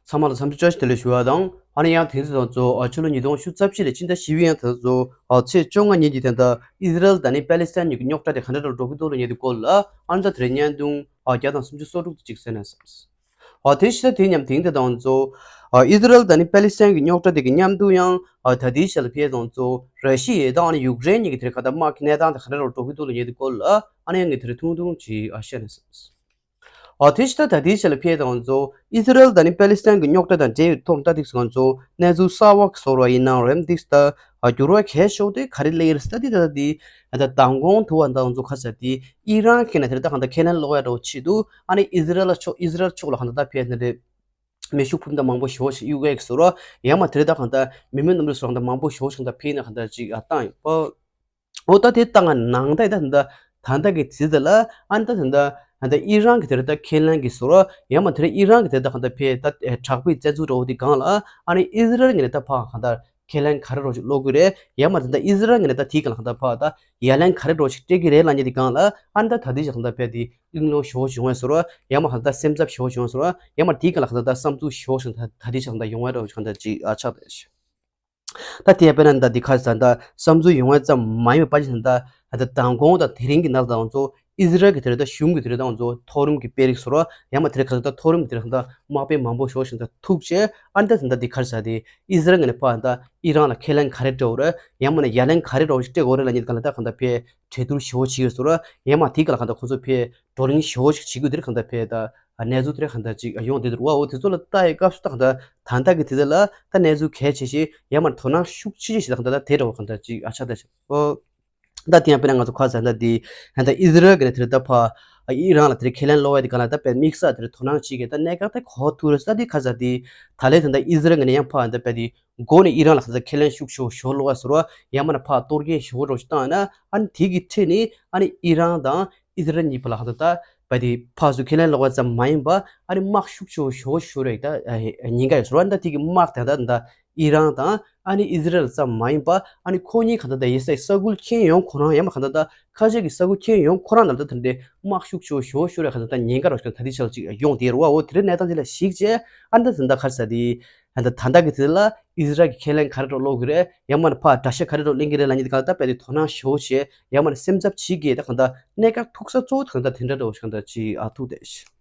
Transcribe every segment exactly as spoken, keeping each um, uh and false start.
ཚང་མ་ལ་འཚམས་འདྲི་བཀྲ་ཤིས་བདེ་ལེགས་ཞུ་བ་དང་། ཨ་ནི་ཡང་དེ་ཚོ་དང་གཙོ་ཨ་ཕྱི་ལོ་ཉིས་སྟོང་ཉི་ཤུ་རྩ་བཞི་ལོའི་ཕྱི་ཟླ་བཞི་པའི་ཡང་དེ་ཚོ་ཨ་ཚེས་བཅོ་ལྔ་ཉིན་གྱི་དེ་འདྲ་ཨི་ཟི་རལ་དང་ནི་པེ་ལི་སི་ཐན་གཉིས་ཀྱི་རྙོག་དྲ་དེ་ག་འདྲ་འདྲ་འགྲོ་གི་འདུག་ལབ་ཉེ་དུ་སྐོར་ལ་ཨ་ནི་ད་དེ་རིང་བརྙན་ཐུང་ཨ་བརྒྱ་དང་སུམ་ཅུ་སོ་དྲུག་དེ་གཅིག་གསན་ན་བསམས། ཨ་དེ་ཕྱི་ཟླ་དེའི་མཉམ་དེང་དེ་དང་གཙོ་ཨ་ཨི་ཟི་རལ་དང་ནི་པེ་ལི་སི་ཐན་གྱི་རྙོག་དྲ་དེ་གི་མཉམ་དུ་ཡང་ཨ་ད་ལྟའི་ཆ་ལ་ཕེ་དང་གཙོ་ར་ཤི་ཡ་དང་ཨ་ནི་ཡུཀ་རེན་གཉིས་ཀྱི་དེ་རིང་ག་ད་དམག་གི་གནས་སྟངས་དེ་ག་འདྲ་འགྲོ་གི་འདུག་ལབ་ཉེ་དུ་སྐོར་ལ་ཨ་ནི་ཡང་ངས་དེ་རིང་ཐུང་ཐུང་ཅིག་ཨ་བཤད་ན་བསམས། ཨོ་དེ་ཕྱི་ཟླ་ད་ལྟའི་ཆ་ལ་ཕེབས་དང་གཙོ་ཨི་ཟི་རལ་དང་ནི་པེ་ལི་སི་ཐན་གྱི་རྙོག་དྲ་དང་འབྲེལ་བའི་ཐོག་ལ་ད་ཏིག་སོང་གཙོ་གནས་ཚུལ་གསར་བ་གི་བཟོ་འདྲ་ཡིན་ནའང་རེད་ཏིག་ད་འགྱུར་བ་གལ་ཤོག་དེ་ག་རེ་སླེབས་ཡོད་རེད་ད་ཏིག་ད་ཏིག་ད་མདང་དགོང་དུ་བ་འདང་གཙོ་ཁ་ས་དེ་ཨི་རན་གྱི་ནས་དེ་རེད་ད་གང་ལྟར་ཁས་ལེན་ལོག་ཡ་འདྲ་བོ་ཆེད་དུ་ཨ་ནི་ཨི་ཟི་རལ་ཕྱོགས་ཨི་ཟི་རལ་ཕྱོགས་ལ་གང་ལྟར་ད་ཕེབས་ནི་རེད། མེ་ཤུགས་འཕུར་མདའ་མང་པོ་ཞེ་པོ་ཞིག་གཡུག་ཡས་ཀྱི་བཟོ་འདྲ་ཡང་མ་དེ་རེད་ད་གང་ལྟར་མི་མེད་གནམ་གྲུ་བཟོ་འདྲ་མང་པོ་ཞེ་པོ་ཞིག་གང་ལྟར་ཕེབས་ནས་གང་ལྟར་ཅིག་ཨ་བཏང་ཡོད་པ། འོ་ད་དེ་ལྟ་ང་ནང་ད་ད་ད་ད་ད་གི་དེ་ད་ལ་ཨ་ནི་ད་ད་ད་ད་ཨི་རན་གི་དེ་རེད་ད་ཁས་ལེན་གི་བཟོ་འདྲ་ཡང་མ་དེ་རེད་ཨི་རན་གི་དེ་ད་གང་ལྟར་ཕེ་ད་དྲག་པོའི་བཙན་འཛུལ་འདྲ་བོ་དེ་སྒང་ལ་ཨ་ནི་ཨི་ཟི་རལ་གི་ནས་ད་ཕ་གང་ལྟར་ཁས་ལེན་ག་རེ་འདྲ་བོ་ཞིག་སློག་གི་རེད་ཡང་མ་དེ་ད་ཨི་ཟི་རལ་གི་ནས་ད་དེའི་སྒང་ལ་གང་ལྟར་ཕ་ད་ཡ་ལན་ག་རེ་འདྲ་བོ་ཞིག་སྤྲད་གི་རེད་ལབ་མཁན་དེ་སྒང་ལ་ཨ་ནི་ད་ད་དེ་ཞིག་གང་ལྟར་ཕེ་དེ་གླེང་སློང་ཞེ་པོ་ཞིག་ཡོང་བའི་བཟོ་འདྲ་ཡང་མ་གང་ལྟར་སེམས་འཚབ་ཞེ་པོ་ཞིག་ཡོང་བའི་བཟོ་འདྲ་ཡང་མ་དེའི་སྒང་ལ་གང་ལྟར་ད་བསམ་ཚུལ་ཞེ་པོ་ཞིག་ད་ད་དེ་ཞིག་གང་ལྟར་ཡོང་བའི་འདྲ་བོ་ཞིག་གང་ལྟར་ཅིག་ཨ་ཆགས་ད་ཞིག་ད་དེ་དཔེར་ན་ད་འདི་ཁ་ས་ད་བསམ་ཚུལ་ཡོང་བ་ཙམ་མ་ཡིན་པ་ཕལ་ཆེར་ད་ད་མདང་དགོང་དང་དེ་རིང་གི་ནང་ལ་ད་ང་ཚོ་ཨི་ཟི་རལ་གྱི་དེ་རེད་ད་གཞུང་གི་དེ་རེད་ད་ང་ཚོ་མཐོ་རིམ་གྱི་དཔོན་རིགས་ཚོ་ར་ཡང་མ་དེ་རེད་ཁ་ས་ད་མཐོ་རིམ་གྱི་དེ་རེད་ད་དམག་དཔོན་མང་པོ་ཞེ་པོ་ཞིག་ད་ཐུག་བྱས་ཨ་ནི་ད་ད་འདི་ཁ་ས་དེ་ཨི་ཟི་རལ་ངོས་ནས་ཕར་ད་ཨི་རན་ལ་ཁས་ལེན་ག་རེ་སྤྲད་འོ་རེད་ཡང་མ་ན་ཡ་ལན་ག་རེ་འདྲ་བོ་ཞིག་སྤྲད་འོ་རེད་ལབ་མཁན་གང་ལ་ད་གང་ལྟར་ཕར་གྲོས་བསྡུར་ཞེ་པོ་བྱེད་ཀྱི་ཡོད་ཚོ་ར་ཡང་མ་དེ་གང་ལ་གང་ལྟར་ཁོང་ཚོ་ཕར་བགྲོ་གླེང་ཞེ་པོ་ཞིག་བྱེད་དགོས་དེར་གང་ལྟར་ཕར་ད་གནས་ཚུལ་དེར་གང་ལྟར་ཅིག་ཡོང་བསྡད་འདུག་བ། འོ་དེ་ཚོ་ལ་ལྟ་ཡི་སྐབས་སུ་ད་གང་ལྟར་ད་ལྟ་གི་དེ་ཚོ་ལ་ད་གནས་ཚུལ་གལ་ཆེ་ཞིག་ཡང་མ་དོ་སྣང་ཤུགས་ཆེ་ཆེ་ཞིག་ད་གང་ལྟར་ད་དེ་འདྲ་བ་གང་ལྟར་ཅིག་ཨ་ཆགས་ད་ཞིག་ཨོ། ད་དེ་ཡང་དཔེར་ན་ང་ཚོ་ཁ་ས་ད་དེ་ད་ཨི་ཟི་རལ་གི་ནས་དེར་ད་ཕ་ཨི་རན་ལ་དེར་ཁས་ལེན་སློག་ཡ་དེ་གང་ལ་ད་དཔེ་དམིགས་བསལ་དེར་དོ་སྣང་བྱེད་ཀྱི་ད་གནད་འགག་ད་གོ་ཐུག་རེད་ད་དེ་ཁ་ས་དེ་ད་ལས་ད་ད་ཨི་ཟི་རལ་གི་ནས་ཡང་ཕ་ད་དཔེ་དེ། མགོ་ནས་ཨི་རན་ལ་ཁ་ས་ཁས་ལེན་ཤུགས་ཆེ་ཤོས་སློག་ཡ་ཟེར་བ་ཡང་མ་ན་ཕར་གཏོར་སྐྱོན་ཞེ་པོ་འདྲ་ཞིག་བཏང་ན་ཨ་ནི་དེ་གི་ཁྲོད་ནས་ཨ་ནི་ཨི་རན་དང་ཨི་ཟི་རལ་གཉིས་བར་ལ་ཁ་ས་ད་བ་དེ་ཕར་ཚུར་ཁས་ལེན་སློག་པ་ཙམ་མ་ཡིན་པ་ཨ་ནི་དམག་ཤུགས་ཆེ་ཤོས་ཤོར་རེད་ད་ཉེན་ཁ་ཡོད་ཟེར་བ་ད་དེ་གི་དམག་དེ་ད་ད་ཨི་རན་དང་ཨ་ནི་ཨི་ཟི་རལ་ཙམ་མ་ཡིན་པ་ཨ་ནི་ཁོ་གཉིས་ཁ་ས་ད་ཡེ་སའི་ས་ཁུལ་ཁྱོན་ཡོངས་ཁོ་རང་ཡང་མ་ཁ་ས་ད་ཁ་ཆེ་གི་ས་ཁུལ་ཁྱོན་ཡོངས་ཁོ་རང་ནང་ད་ད་འདྲའི་དམག་ཤུགས་ཆེ་ཤོས་ཤོར་རེད་ཁ་ས་ད་ཉེན་ཁ་རོ་ཞིག་ད་དེ་ཆ་ལ་ཅིག་ཡོང་དེ་རུ་བ་འོ་དེ་རིང་གནས་སྟངས་དེ་ལ་གཞིགས་བྱས་ཨ་ནི་ད་ད་ཁ་ས་དེ། ད་ད་ལྟ་གི་དེ་ལ་ཨི་ཟི་རལ་གྱི་ཁས་ལེན་ག་རེ་འདྲ་སློག་གི་རེད་ཡང་མ་ན་ཕར་དགྲ་ཤ་ག་རེ་འདྲ་ལེན་གི་རེད་ལབ་མཁན་དེ་གང་ལ་ད་དཔེ་དེ་དོ་སྣང་ཞེ་པོ་བྱས་ཡང་མ་ན་སེམས་འཚབ་བྱེད་ཀྱི་ད་གང་ལྟར་གནད་འགག་ཐུག་ས་གཙོ་བོ་ད་གང་ལྟར་དེ་འདྲ་འདྲ་བོ་ཞིག་གང་ལྟར་ཅིག་ཨ་ཐུག་བསྡད་ཤག་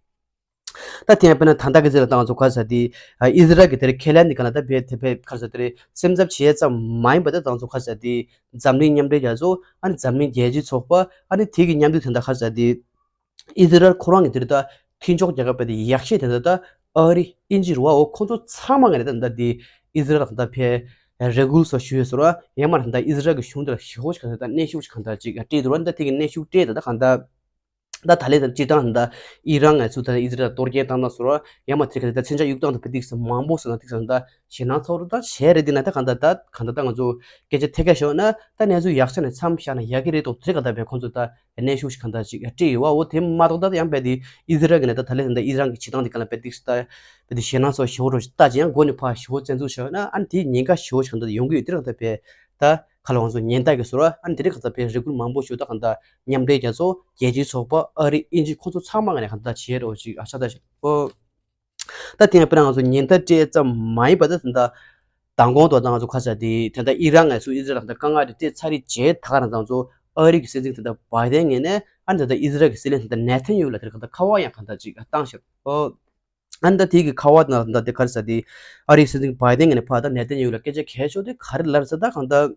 ད་དེ་ཡང་དཔེར་ན་ད་ལྟ་གི་དེ་ལ་ད་ང་ཚོ་ཁ་ས་དེ་ཨི་ཟི་རལ་གྱི་དེ་རེད་ཁས་ལེན་དེ་གང་ལ་ད་དཔེ་དེ་དཔེ་ཁ་ས་དེ་རེད་སེམས་འཚབ་བྱེད་ཙམ་མ་ཡིན་པ་ད་ད་ང་ཚོ་ཁ་ས་དེ་འཛམ་གླིང་མཉམ་འབྲེལ་རྒྱལ་ཚོགས་ཨ་ནི་འཛམ་གླིང་རྒྱལ་སྤྱིའི་ཚོགས་པ་ཨ་ནི་དེ་གི་མཉམ་འདུས་དེ་འདྲ་ཁ་ས་དེ། ཨི་ཟི་རལ་ཁོ་རང་གི་དེ་རེད་ད་མཐུན་ཕྱོགས་རྒྱལ་ཁབ་དཔེ་དེ་ཡག་ཤོས་དེ་འདྲ་ད་ཨ་རི་དབྱིན་ཇི་རུ་བ་འོ་ཁོང་ཚོ་ཚང་མ་ངས་ད་ད་དེ་ཨི་ཟི་རལ་གང་ལྟར་ཕར་རེ་སྐུལ་སོགས་ཞུས་ཡོད་ཟེར་བ་ཡང་མ་ད་ཨི་ཟི་རལ་གྱི་གཞུང་དེ་ལ་ཞེ་པོ་ཞིག་གང་ལྟར་ད་གནོན་ཤུགས་ཞིག་གང་ལྟར་ཅིག་སྤྲད་འདུག་བ། ད་དེ་གི་གནོན་ཤུགས་སྤྲད་ད་ད་གང་ལྟར་ད་ད་ལས་ད་སྤྱིར་བཏང་ད་ཨི་རན་ངས་ཚུར་ད་ཨི་ཟི་རལ་གཏོར་སྐྱོན་བཏང་ད་ཟེར་བ་ཡང་མ་དེ་ག་ད་མཚོན་ཆ་གཡུག་སྟངས་ད་དཔེ་ཏིག་ཙམ་མང་པོ་ཟེར་ན་ཏིག་ཙམ་ད། ཞེད་སྣང་ཚ་བོ་ད་བྱས་རེད། འདི་ན་ད་གང་ལྟར་ད་གང་ལྟར་ད་ང་ཚོ་སྐད་ཆ་ཐད་ཀ་ཤོད་ན་ད་གནས་ཚུལ་ཡག་ཆ་ནས་མཚམས་བཞག་ན་ཡག་གི་རེད་དོ། དེ་ག་ད་བས་ཁོང་ཚོ་ད་གནོན་ཤུགས་ཤིག་གང་ལྟར་ཅིག་སྤྲད་ཡོད་བ། འོ་དེ་མ་གཏོགས་ད་ཡང་བས་དེ་ཨི་ཟི་རལ་གི་ནས་ད་ད་ལས་ད་ཨི་རན་གི་བྱེད་སྟངས་འདི་ག་ལ་བས་ཏིག་ད་བས་དེ་ཞེད་སྣང་ཚ་བོ་ཞེ་པོ་རུ་ལྟ་ཅི་ཡང་སྒོ་ནས་ཕར་ཞེ་པོ་བཙན་འཛུལ་བྱས་ན་ཨ་ནི་དེ་ཉེན་ཁ་ཞེ་པོ་ཞིག་གང་ལྟར་ཡོང་གི་ཡོད། དེ་ག་ད་བས་ད་ག་ལ་ང་ཚོ་ཉེན་བརྡ་གི་ཟེར་བ་ཨ་ནི་དེ་རིགས་གང་ལྟར་བས་རེ་སྐུལ་མང་པོ་ཞུ་ད་གང་ལྟར་མཉམ་འབྲེལ་རྒྱལ་ཚོགས་རྒྱལ་སྤྱིའི་ཚོགས་པ་ཨ་རི་དབྱིན་ཇི་ཁོང་ཚོ་ཚང་མ་ངས་ནས་གང་ལྟར་བྱས་རོགས་ཅིག་ཨ་ཆ་ད་ཞིག་ཨོ། ད་དེ་ཡང་དཔེར་ན་ང་ཚོ་ཉེན་བརྡ་སྤྲད་ཙམ་མ་ཡིན་པ་ད་ད་ལྟ་མདང་དགོང་དུ་ད་ང་ཚོ་ཁ་ཤས་དེ་ད་ལྟ་ཨི་རན་ངལ་གསོ་ཨི་ཟི་རལ་ལ་ད་ལྟ་དཀའ་ངལ་དེ་སྤྲད་ཚར་རེད་བྱས་ད་ག་རང་ད་ང་ཚོ་ཨ་རི་གི་སྲིད་འཛིན་ད་ལྟ་བྷའི་ཏན་ངོས་ནས་ཨ་ནི་ད་ལྟ་ཨི་ཟི་རལ་གི་སྲིད་བློན་ད་ལྟ་ནེ་ཐན་ཡ་ཧུ་ལ་དེར་ག་ད་ཁ་པར་ཡང་ག་ད་ཅིག་བཏང་ཤག་ཨོ། ཨ་ནི་ད་དེ་གི་ཁ་པར་ནང་ད་དེ་ག་རེ་ཟེར་དེ་ཨ་རིའི་སྲིད་འཛིན་བྷའི་ཏན་ངོས་ནས་ཕར་ད་ནེ་ཐན་ཡ་ཧུ་ལ་སྐད་ཆ་གལ་ཤོས་དེ་ག་རེ་ལབ་ཟེར་ད་གང་ད།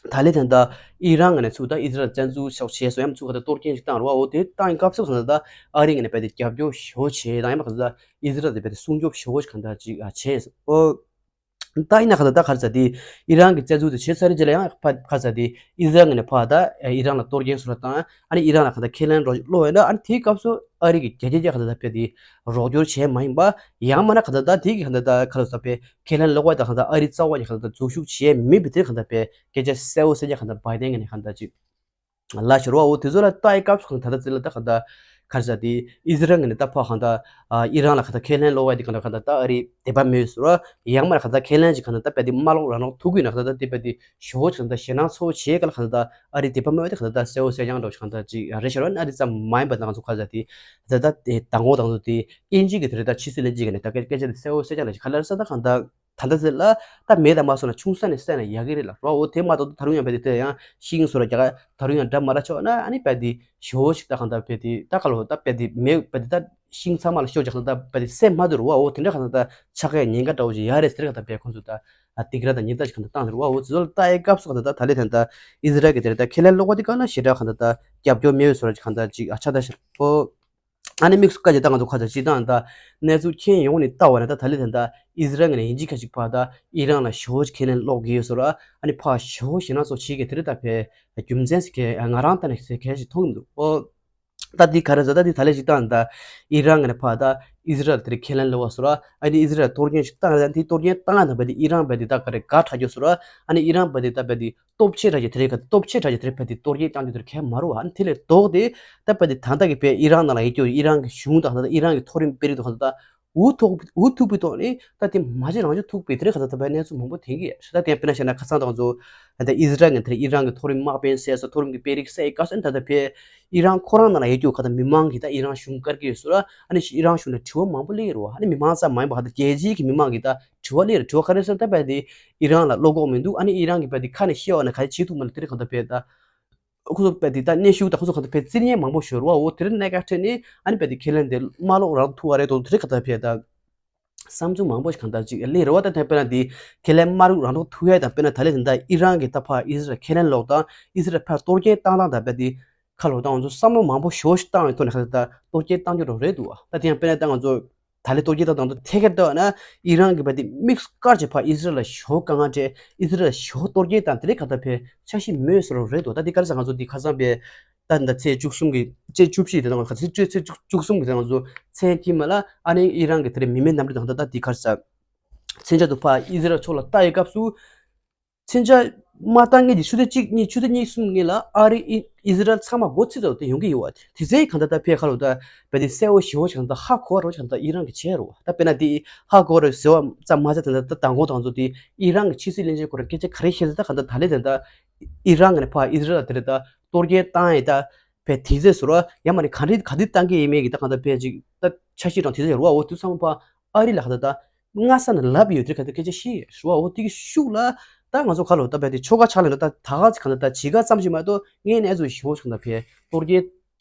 ད་ལན་དེ་འདྲ་ཨི་རན་ངོས་ནས་ཚུར་ད་ཨི་ཟི་རལ་བཙན་འཛུལ་སོགས་བྱས་སོང་ཡང་ཚུར་ག་ད་གཏོར་སྐྱོན་ཞིག་བཏང་རུང་འོ་དེ་བཏང་སྐབས་སུ་ག་ད་ད་ཨ་རི་ངོས་ནས་རྦད་དེ་རྒྱབ་སྐྱོར་ཞེ་པོ་བྱས་དང་ཡང་མ་ག་ད་ཨི་ཟི་རལ་དེ་རྦད་དེ་སྲུང་སྐྱོབ་ཞེ་པོ་ཞིག་ག་ད་ཅིག་བྱས་ཨོ། ད་ཡིན་ན་ག་ད་ད་ག་རེ་ཟེར་དེ་ཨི་རན་གྱི་བཙན་འཛུལ་དེ་བྱས་ཚར་རེད་རྗེས་ལ་ཡང་ཕ་ག་རེ་ཟེར་དེ་ཨི་ཟི་རལ་ངོས་ནས་ཕར་ད་ཨི་རན་ལ་གཏོར་སྐྱོན་སོགས་ལ་བཏང་ཨ་ནི་ཨི་རན་ལ་ག་ད་ཁས་ལེན་རོགས་སློག་ཡོད་ན་ཨ་ནི་དེའི་སྐབས་སུ་ཨ་རི་གི་རྒྱལ་རྒྱལ་རྒྱལ་ག་ད་ད་རྦད་དེ་རོགས་སྐྱོར་བྱས་མ་ཡིན་པ་ཡང་མ་ན་ག་ད་ད་དེ་གི་ག་ད་ད་ག་རེ་ཟེར་བས། ཁས་ལེན་ལོག་པ་དང་གང་ལྟར་ཨ་རི་རྩ་བ་ནས་གང་ལྟར་འཛུལ་ཞུགས་བྱས་མེད་པའི་དེ་གང་ལྟར་པའི་སྐད་ཆ་གསལ་བོ་གསལ་རྐྱང་གང་ལྟར་བྷའི་ཏན་ངོས་ནས་གང་ལྟར་ཅིག་ལབ་ཤོར་བ། འོ་དེ་ཚོ་ལ་ལྟ་ཡི་སྐབས་སུ་གང་ལྟར་ད་ལྟ་ཚེ་ལ་ད་གང་ལྟར་ ག་རེ་ཟེར་དེ་ཨི་ཟི་རལ་ངོས་ནས་ད་ཕར་གང་ལྟར་ཨི་རན་ལ་གང་ལྟར་ཁས་ལེན་སློག་ཡ་དེ་གང་ལྟར་གང་ལྟར་ད་ཨ་རི་དད་པ་མེད་ཟེར་བ། ཡང་མ་རེད་གང་ལྟར་ཁས་ལེན་ཅིག་གང་ལྟར་ད་དཔེ་དེ་མ་སློག་རང་སློག་ཐུབ་ཀྱི་ཡོད་ན་གང་ལྟར་ད་དེ་དཔེ་དེ་ཞེ་པོ་ཅིག་གང་ལྟར་ཞེད་སྣང་ཚ་བོ་བྱེད་ག་ལ་གང་ལྟར་ད་ཨ་རི་དད་པ་མེད་པ་དེ་གང་ལྟར་ད་གསལ་བོ་གསལ་རྐྱང་འདྲ་བོ་ཅིག་གང་ལྟར་ཅིག་རེད་ཤག་ར། ཨ་རི་ཙམ་མ་ཡིན་པ་ད་ང་ཚོ་ག་རེ་ཟེར་དེ་ད་ད་དང་པོ་དང་པོ་དེ་དབྱིན་ཇི་གི་དེ་རེད་ད་ཕྱི་སྲིད་བློན་ཆེན་གི་ནས་ད་སྐད་སྐད་ཆ་དེ་གསལ་བོ་གསལ་རྐྱང་ལ་ཞིག་ག་ལ་ཟེར་ད་གང་ལྟར། ད་ལྟ་ཟེར་ལ་ད་མེད་དང་མ་སོང་ན་ཆུང་ས་ནས་བསད་ན་ཡག་གི་རེད་ལ་རོ། འོ་དེ་མ་གཏོགས་ད་རུང་ཡང་བས་དེ་དེ་ཡང་ཤིང་བཟོ་ར་རྒྱ་གར་ད་རུང་ཡང་འདྲ་མ་ར་ཆོག་ན་ཨ་ནི་བས་དེ་ཞེ་པོ་ཞིག་ད་གང་ལྟར་བས་དེ་ད་ག་ལོ་ད་བས་དེ་མེད་བས་དེ་ད་ཤིང་ཚང་མ་ལ་ཤོག་རྒྱག་ད་བས་དེ་སེམས་མ་དུ་རུ་བ། འོ་དེ་འདྲ་གང་ལྟར་ད་ཆགས་ཀའི་ཉེན་ཁ་འདྲ་བོ་ཞིག་ཡག་རེད་ཟེར་གང་ལྟར་བས་ཁོང་ཚོ་ད་སྡིགས་ར་དང་ཉེན་བརྡ་ཞིག་གང་ལྟར་བཏང་ཟེར་བ། འོ་དེ་ཚོ་ལ་ལྟ་ཡའི་སྐབས་སུ་གང་ལྟར་ད་ད་ལེ་དེ་ད་ཨི་ཟི་རལ་གི་དེ་རེད་ད་ཁས་ལེན་སློག་པ་དེ་གང་ལ་ཞེ་དྲག་གང་ལྟར་ད་རྒྱབ་སྐྱོར་མེད་བཟོ་ར་གང་ལྟར་ཅིག་ཨ་ཆ་ད་ཤར་འོ། ཨ་ནི་དམིགས་སུ་བཀར་ཏེ་ད་ང་ཚོ་ཁ་ཚ་སྤྱིར་བཏང་ད་གནས་ཚུལ་མཁྱེན་ཡོང་ནས་ལྟ་བ་ན་ད་ད་ལི་ད་ད་ཨི་ཟི་རལ་ངོས་ནས་ཡིན་གཅིག་ཁ་གཅིག་ཕར་ད་ཨི་རན་ལ་ཞེ་པོ་ཅིག་ཁས་ལེན་སློག་གི་ཡོད་ཟེར་ར། ཨ་ནི་ཕར་ཞེ་པོ་ཞེད་སྣང་ཚ་བོ་བྱེད་ཀྱི་དེ་རེད་ད་བས་རྒྱུ་མཚན་ཟེར་མཁན་ང་རང་ལྟ་ནས་ཟེར་མཁན་ཞིག་མཐོང་གི་མི་འདུག་ཨོ། ད་འདི་ག་རེ་ཟེར་ད་འདི་ད་ལི་སྤྱིར་བཏང་ད་ཨི་རན་ངོས་ནས་ཕར་ད་ཨི་ཟི་རལ་དེ་རེད་ཁས་ལེན་སློག་པ་ཟེར་ར། ཨ་ནི་ཨི་ཟི་རལ་གཏོར་སྐྱོན་ཞིག་བཏང་ར། ད་འདི་གཏོར་སྐྱོན་བཏང་ཡ་ད་བས་འདི་ཨི་རན་བས་འདི་ད་ག་རེ་དགའ་དྲགས་རྒྱུ་ཟེར་ར། ཨ་ནི་ཨི་རན་བས་འདི་ད་བས་འདི། སྟོབས་ཆེ་དྲགས་ཀྱི་དེ་རིང་ག་སྟོབས་ཆེ་དྲགས་ཀྱི་དེ་རིང་བས་དེ་གཏོར་སྐྱོན་བཏང་རྒྱུ་དེ་རིང་གས་མ་རུ་བ། ཨ་ནི་དེ་ལས་ལྡོག་སྟེ་ད་བས་དེ་ད་ལྟ་གི་བས་ཨི་རན་ནང་ལ་ཡོད་རྒྱུ་ཨི་རན་གི་གཞུང་དང་ད་ལྟ་ཨི་རན་གི་མཐོ་རིམ་དཔོན་རིགས་དང་ད་ལྟ་འུ་ཐུག་འུ་ཐུག་པའི་ཐོག་ནས་ད་དེ་མ་བྱས་རང་བྱུང་ཐུག་པའི་དེ་རིང་ག་ད་ད་བས་གནས་ཚུལ་མང་པོ་ཐོན་གི་ཡོད་ད། དེ་ཡང་དཔེར་ན་བཤད་ན་ཁ་སང་དང་ཚོ་ད་ལྟ་ཨི་ཟི་རལ་ནས་དེ་རིང་ཨི་རན་གི་མཐོ་རིམ་དམག་དཔོན་བསད་ས་མཐོ་རིམ་གི་དཔོན་རིགས་བསད་ཡི་ག་ས་ནི་ད་ལྟ་བས་ཨི་རན་ཁོ་རང་ནང་ལ་ཡོད་རྒྱུ་ག་ད་མི་མང་གི་ད་ཨི་རན་གཞུང་བཀར་གི་ཡོད་ཟེར་ར། ཨ་ནི་ཨི་རན་གཞུང་ལ་དྲི་བ་མང་པོ་སླེབས་ཡོད་རེད་བ། ཨ་ནི་མི་མང་ཙམ་མ་ཡིན་པ་ག་ད་རྒྱལ་སྤྱིའི་གི་མི་མང་གི་ད་དྲི་བ་སླེབས་རེད། དྲི་བ་ག་རེ་ཟེར་ད་བས་དེ་ཨི་རན་ལ་བློ་ཁོག་མི་འདུག་ཨ་ནི་ཨི་རན་གྱི་བས་དེ་ཁ་ནས་བཤད་བ་ན་ག་རེ་བྱེད་ཐུབ་མ་འདུག་དེ་རིང་གང་ལྟར་བས་ད་ཁོ་ཚོ་བས་དེ་ད་གནོན་ཤུགས་དང་ཁོ་ཚོ་གང་ལྟར་བས་རྩིས་ལེན་མང་པོ་ཤོར་བ། འོ་དེ་རིང་གནད་འགག་འཕྲད་ནས་ཨ་ནི་བས་དེ་ཁས་ལེན་དེ་མ་ལོག་རང་ཐུག་བ་རེད་དོ། དེ་རིང་གང་ལྟར་བས་ད་བསམ་ཚུལ་མང་པོ་ཞིག་གང་ལྟར་ཅིག་སླེབས་རེད་བ། ད་དེ་དཔེར་ན་དེ་ཁས་ལེན་མ་རུ་རང་ཐུག་ཐུག་ཡ་དང་དཔེར་ན་ད་ལེ་དེ་ད་ཨི་རན་གྱི་ད་ཕར་ཨི་ཟི་རལ་ཁས་ལེན་ལོག་དང་ཨི་ཟི་རལ་ཕར་གཏོར་སྐྱོན་བཏང་སྟངས་དང་བས་དེ་ཁ་ལོ་དང་ང་ཚོ་བསམ་བློ་མང་པོ་ཞེ་པོ་ཞིག་བཏང་བའི་ཐོག་ནས་ག་ད་གཏོར་སྐྱོན་བཏང་རྒྱུ་རོགས་རེད་འདུག་ད་དེ་ཡང་དཔེར་ན་ད་ང་ཚོ་ད་ལེ་གཏོར་སྐྱོན་བཏང་དང་ཐད་ཀར་ལྟ་བ་ན་ཨི་རན་གྱི་བས་དེ་དམིགས་སུ་བཀར་བྱས་ཕར་ཨི་ཟི་རལ་ལ་ཞེ་པོ་དཀའ་ངལ་འཕྲད། ཨི་ཟི་རལ་ལ་ཞེ་པོ་གཏོར་སྐྱོན་བཏང་དེ་རིང་ག་ད་བས་འཆར་གཞི་མེད་ཟེར་རོགས་རེད་འདུག་ད་དེ་ག་རེ་ཟེར་ང་ཚོ་དེ་ཁ་སང་བས་ད་ད་ཚེས་བཅུ་གསུམ་གི་ཚེས་བཅུ་བཞི་དེ་དང་ག་ཚེས་བཅུ་ཚེས་བཅུ་གསུམ་གི་དེ་ང་ཚོ་མཚན་དཀྱིལ་མ་ལ་ཨ་ནི་ཨི་རན་གྱི་དེ་རིང་མི་མེད་གནམ་གྲུ་དང་ད་ད་དེ་ག་རེ་ཟེར་མཚོན་ཆ་དུ་ཕར་ཨི་ཟི་རལ་ཕྱོགས་ལ་ལྟ་ཡི་སྐབས་སུ། མཚོན་ཆ་མ་བཏང་མཁན་གྱི་ཆུ་ཚོད་གཅིག་གཉིས་ཆུ་ཚོད་གཉིས་གསུམ་སྔོན་ལ་ཨ་རི་ཨི་ཨི་ཟི་རལ་ཚང་མ་སྒོ་ཚིག་ཏུ་དེ་ཡོང་གི་ཡོད་པ། དེ་ཚེ་གང་ལྟར་ད་ཕེ་ཁ་ལོ་ད་བས་དེ་གསལ་བོ་ཞེ་པོ་ཞིག་གང་ལྟར་ཧ་གོ་བ་རོ་ཞིག་གང་ལྟར་ཨི་རན་གྱི་བྱས་རོ། ད་དཔེར་ན་དེ་ཧ་གོ་བ་རོ་ཟེར་བ་ཙམ་མ་ཟད་ད་ད་དང་གོ་དང་ཚོ་དེ་ཨི་རན་གྱི་ཕྱི་སྲིད་བློན་ཆེན་སྐོར་སྐད་ཆ་ག་རེ་བཤད་ད་གང་ལྟར་ད་ལེ་ད་ད་ཨི་རན་གྱི་ནས་ཕར་ཨི་ཟི་རལ་དེ་རེད་ད་གཏོར་སྐྱོན་བཏང་ཡས་ད་བས་དེ་ཚེ་ཟེར་བ་ཡ་མ་ནི་ག་རེ་ག་དུས་བཏང་གི་ཡིན་མེད་ཀྱི་ད་གང་ལྟར་བས་ཅིག་ད་འཆར་གཞི་དང་དེ་ཚེ་རོ་བ་འོ་དུས་ཚང་མ་ཕར་ཨ་རི་ལ་ག་ད་ད། སྔ་ས་ནས་ལབ་ཡོད་དེ་ག་དེ་སྐད་ཆ་བཤད་ཡོད་རེད་བ། འོ་དེ་གི་ཤུགས་ལ་ད་ང་ཚོ་ཁ་ལོ་ད་བས་དེ་ཆོལ་ཁ་ཆགས་ལས་ན་ད་ད་ག་ཚེ་ག་ད་ད་བྱིས་པ་ཙམ་ཞིག་མ་གཏོགས་ངའི་གནས་ཚུལ་ཞིག་འོ་ཆུང་ད་བས་གཏོར་སྐྱོན་